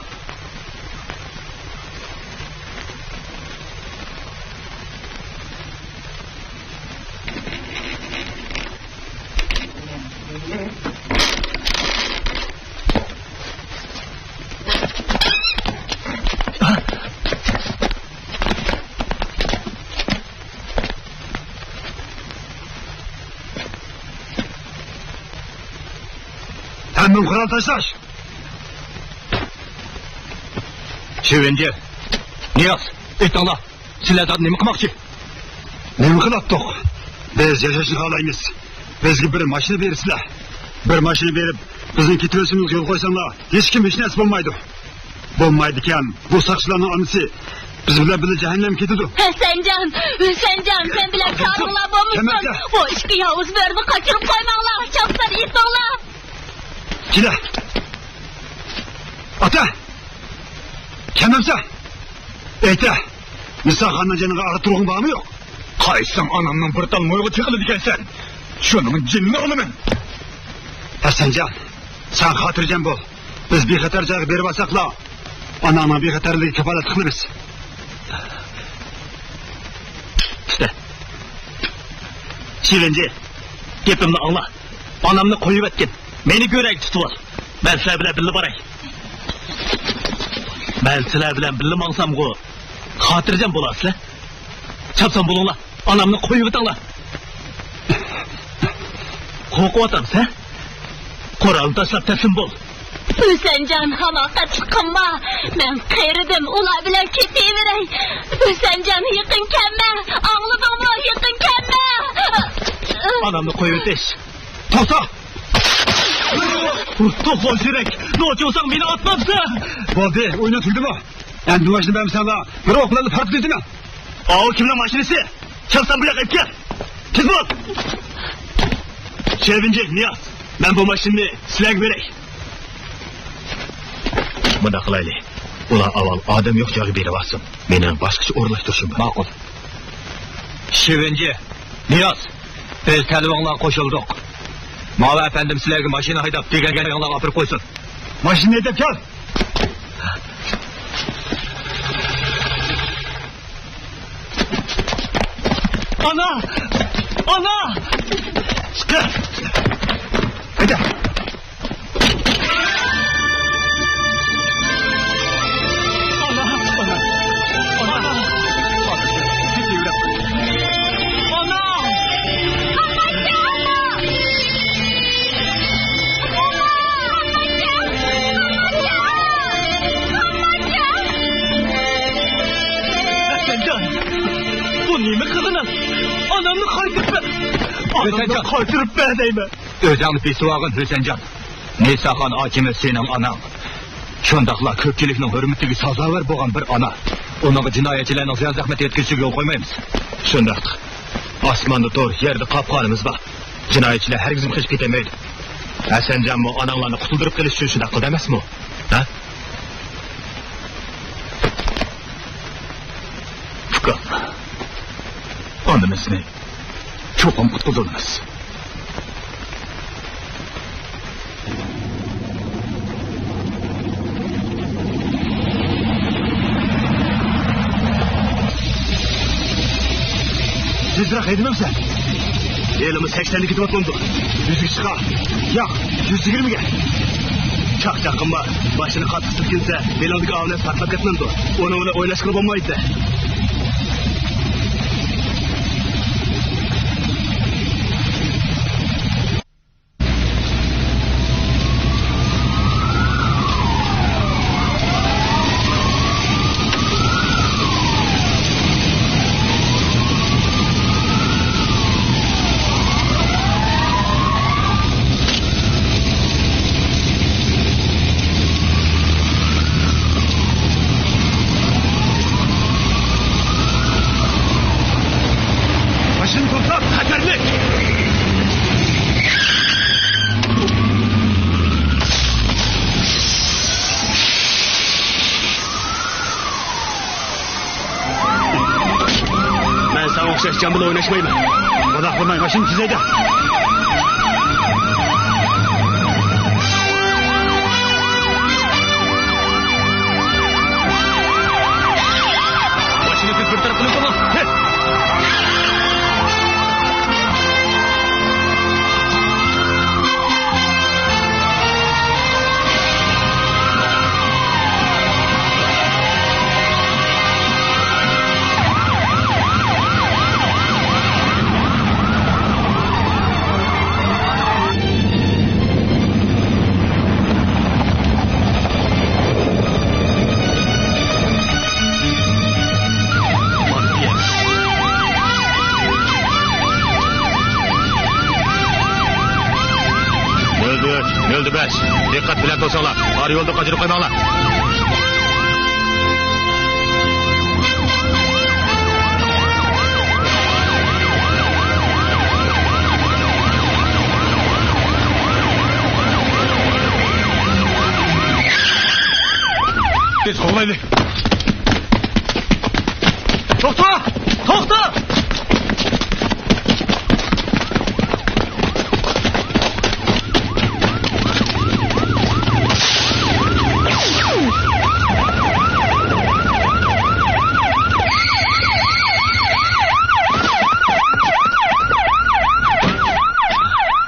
ھەممىڭ قورال تاشلاش! چىۋىنجى، نىياز، ئېيتىڭلار، سىلەر زادى نېمە قىلماقچى؟ نېمە قىلاتتۇق؟ بىز ياشاشنى خالايمىز. بىزگە بىر ماشىنا بېرىسىلەر. بىر ماشىنا بېرىپ، بىزنىڭ كېتىۋېلىشىمىزغا يول قويساڭلار، ھېچكىم ھېچ نەرسە بولمايدۇ. بولمايدىكەن، بۇ ساقچىلارنىڭ ئانىسى بىز بىلەن بىللە جەھەننەمگە كېتىدۇ. ھۈسەنجان، ھۈسەنجان، سەن بىلەن كارىڭلار بولمىسۇن. كەلمەڭلار. بۇ ئىككى ياۋۇز بۆرىنى قاچۇرۇپ قويماڭلار، چاپسان ئېيتىڭلار. كېلە. ئاتا! كەلمەمسەن؟ ئېيتە! نىساخاننىڭ جېنىغا ئارا تۇرغۇڭ بارمۇ يوق؟ قايسىڭ ئانامنىڭ بىر تال مويىغا چېقىلىدىكەنسەن؟ شۇنىڭ جېنىنى ئالىمەن! ھەسەنجان، سەن خاتىرجەم بول. بىز بىخەتەر جايغا بېرىۋالساقلا، ئاناڭنىڭ بىخەتەرلىكىگە كاپالەتلىك قىلىمىز. ئۇستا، چىۋىنجى، گېپىمنى ئاڭلا. ئانامنى قويۇۋەتكىن. مېنى گۆرەگە تۇتۇۋال. مەن سىلەر بىلەن بىللە باراي. مەن سىلەر بىلەن بىللە ماڭسامغۇ، خاتىرجەم بولارسىلەر. چاپسان بولۇڭلار. ئانامنى قويۇۋېتىڭلار. قورقۇۋاتامسەن؟ قورالنى تاشلاپ تەسلىم بول. ھۈسەنجان، ھاماقەتلىك قىلما. مەن قېرىدىم، ئۇلار بىلەن كېتىۋېرەي. ھۈسەنجان، يېقىن كەلمە. ئاڭلىدىڭمۇ؟ يېقىن كەلمە. ئانامنى قويۇۋېتىش. توختا! توختا زېرەك! نوچىۋالساڭ مېنى ئاتمامسەن! بولدى، ئويۇن تۈگىدىمۇ؟ ئەمدى ماشىنا بەرمىسەڭلار، بىر ئوق بىلەن پارتلىتىمەن. ئاۋۇ كىمنىڭ ماشىنىسى؟ چاپسان بۇ ياققا ئېلىپ كەل. تېز بول! چىۋىنجى، نىياز، مەن بۇ ماشىنىنى سىلەرگە بېرەي. مۇنداق قىلايلى. ئۇلار ئاۋۋال ئادەم يوق جايغا بېرىۋالسۇن. مېنىڭ باشقىچە ئورۇنلاشتۇرۇشۇم بار. ماقۇل. چىۋىنجى، نىياز، بىز تەلىپىڭلارغا قوشۇلدۇق. ماۋۇ ئەپەندىم سىلەرگە ماشىنا ھەيدەپ، دېگەن جايىڭلارغا ئاپىرىپ قويسۇن. ماشىنىنى ھەيدەپ كەل! ئانا! ئانا! چىقىڭ! ھەيدە! ھۈسەنجان، بۇ نېمە قىلغىنىڭ؟ ئانامنى قايتۇرۇپ بەر! ئانامنى قايتۇرۇپ بەر دەيمەن! ئۆزۈڭنى بېسىۋالغىن، ھۈسەنجان. نىساخان ئاچىمىز سېنىڭ ئاناڭ. شۇنداقلا كۆپچىلىكنىڭ ھۆرمىتىگە سازاۋەر بولغان بىر ئانا. ئۇنىڭغا جىنايەتچىلەرنىڭ زىيان-زەخمەت يەتكۈزۈشىگە يول قويمايمىز. شۇنداق. ئاسماندا تور، يەردە قاپقانىمىز بار. جىنايەتچىلەر ھەرگىزمۇ قېچىپ كېتەلمەيدۇ. ھەسەنجانمۇ ئاناڭلارنى قۇتۇلدۇرۇپ قېلىش ئۈچۈن شۇنداق قىلدى ئەمەسمۇ؟ ھە؟ ئۇكام، ئانىمىزنى چوقۇم قۇتقۇزىمىز. تېزرەك ھەيدىمەمسەن؟ ھېلىمۇ سەكسەندە كېتىۋاتمامدۇ؟ يۈزگە چىقار. ياق، يۈز يىگىرمىگە. چاقچاق قىلما. ماشىنا قاتتىق سىلكىنسە، بېلىڭدىكى ئاۋۇ نەرسە پارتلاپ كەتمەمدۇ؟ ئۇنىڭ بىلەن ئويناشقىلى بولمايدۇ. ئوخشاش جان بىلەن ئويناشمايمەن. ئۇنداق قىلماي، ماشىنىنى تېزلەيدۇ. ماشىنىنى تېز بىر تەرەپ قىلىپ قويما. ھە! نۆل ئۈچ، نۆل بەش، دىققەت بىلەن توسۇڭلار. ئارا يولدا قاچىلىق قويماڭلار. تېز قوغلايلى. توختا! توختا!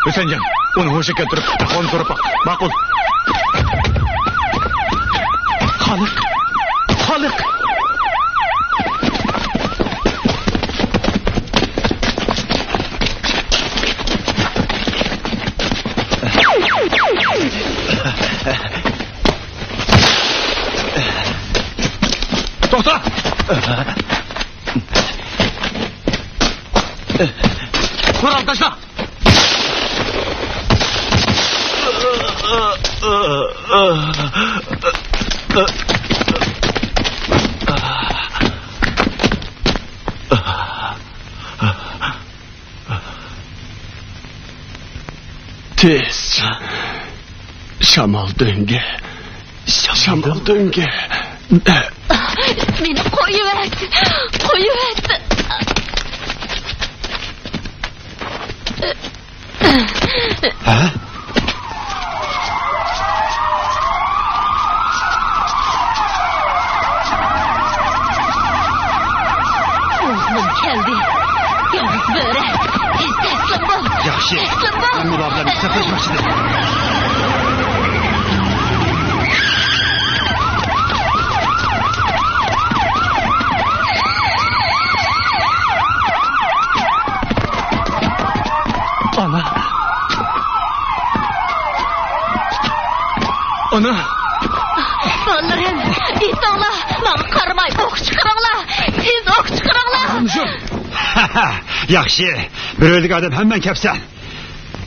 ھۈسەنجان، ئۇنى ھوشىغا كەلتۈرۈپ، ئەھۋالىنى سوراپ باق. ماقۇل. خالىق! خالىق! توختا! قورال تاشلا! تېز. شامال دۆڭگە. شامال دۆڭگە. مېنى قويۇۋەت. قويۇۋەت. ھە؟ ئوغلۇم كەلدى. يالغۇز بۆرە، تېز تەسلىم بول. ياخشى. تەسلىم بول. مەن مۇلار بىلەن ھېسابلاشماقچىدىم. ئانا. ئانا. بالىلىرىم، ئېسىڭلار، ماڭا قارىماي ئوق چىقىرىڭلار. تېز ئوق چىقىرىڭلار. ياخشى. بىر ئۆلۈك ئادەم ھەممەڭ كەپسەن.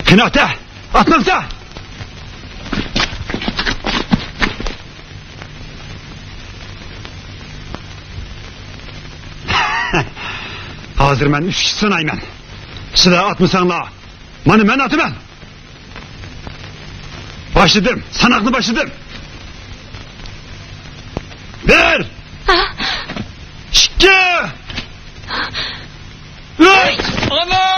قېنى ئاتا، ئاتمامسا! ھازىر مەن ئۈچ كىشى سانايمەن. سىلەر ئاتمىساڭلار، مانا مەن ئاتىمەن. باشلىدىم، ساناقنى باشلىدىم. بىر! ھە؟ ئىككى! ئۈچ! ئانا!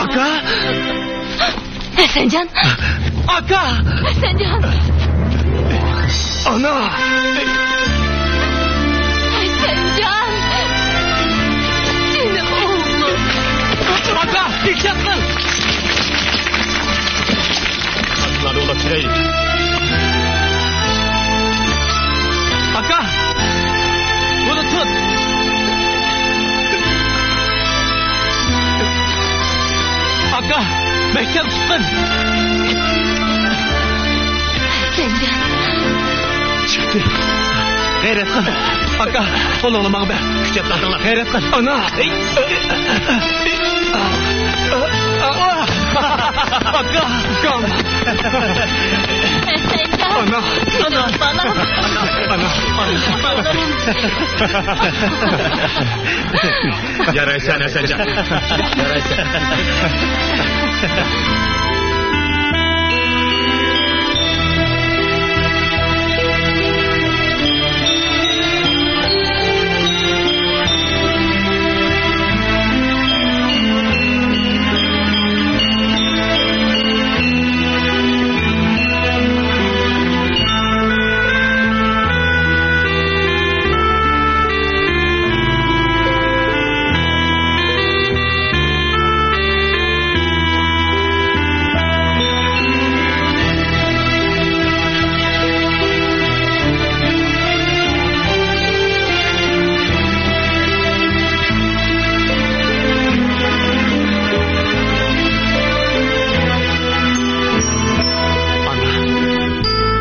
ئاكا! ھەسەنجان! ئاكا! ھەسەنجان! ئانا! ھەسەنجان! جېنىم ئوغلۇم! ئاكا! ئېھتىيات قىل! ئاكا! مەھكەم تۇتقىن. سەنجان. چىقتى. غەيرەت قىل. ئاكا، قولۇڭنى ماڭا بەر. كۈچەپ تارتىڭلار. غەيرەت قىل. ئانا. ئاكا، ئۇكام. سەنجان. ئانا. ئانا. بالام. ئانا. ئانا. بالام. يارايسەن، ھەسەنجان. يارايسەن.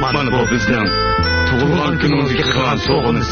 ئانا، مانا بۇ بىزنىڭ تۇغۇلغان كۈنىڭىزگە قىلغان سوۋغىمىز.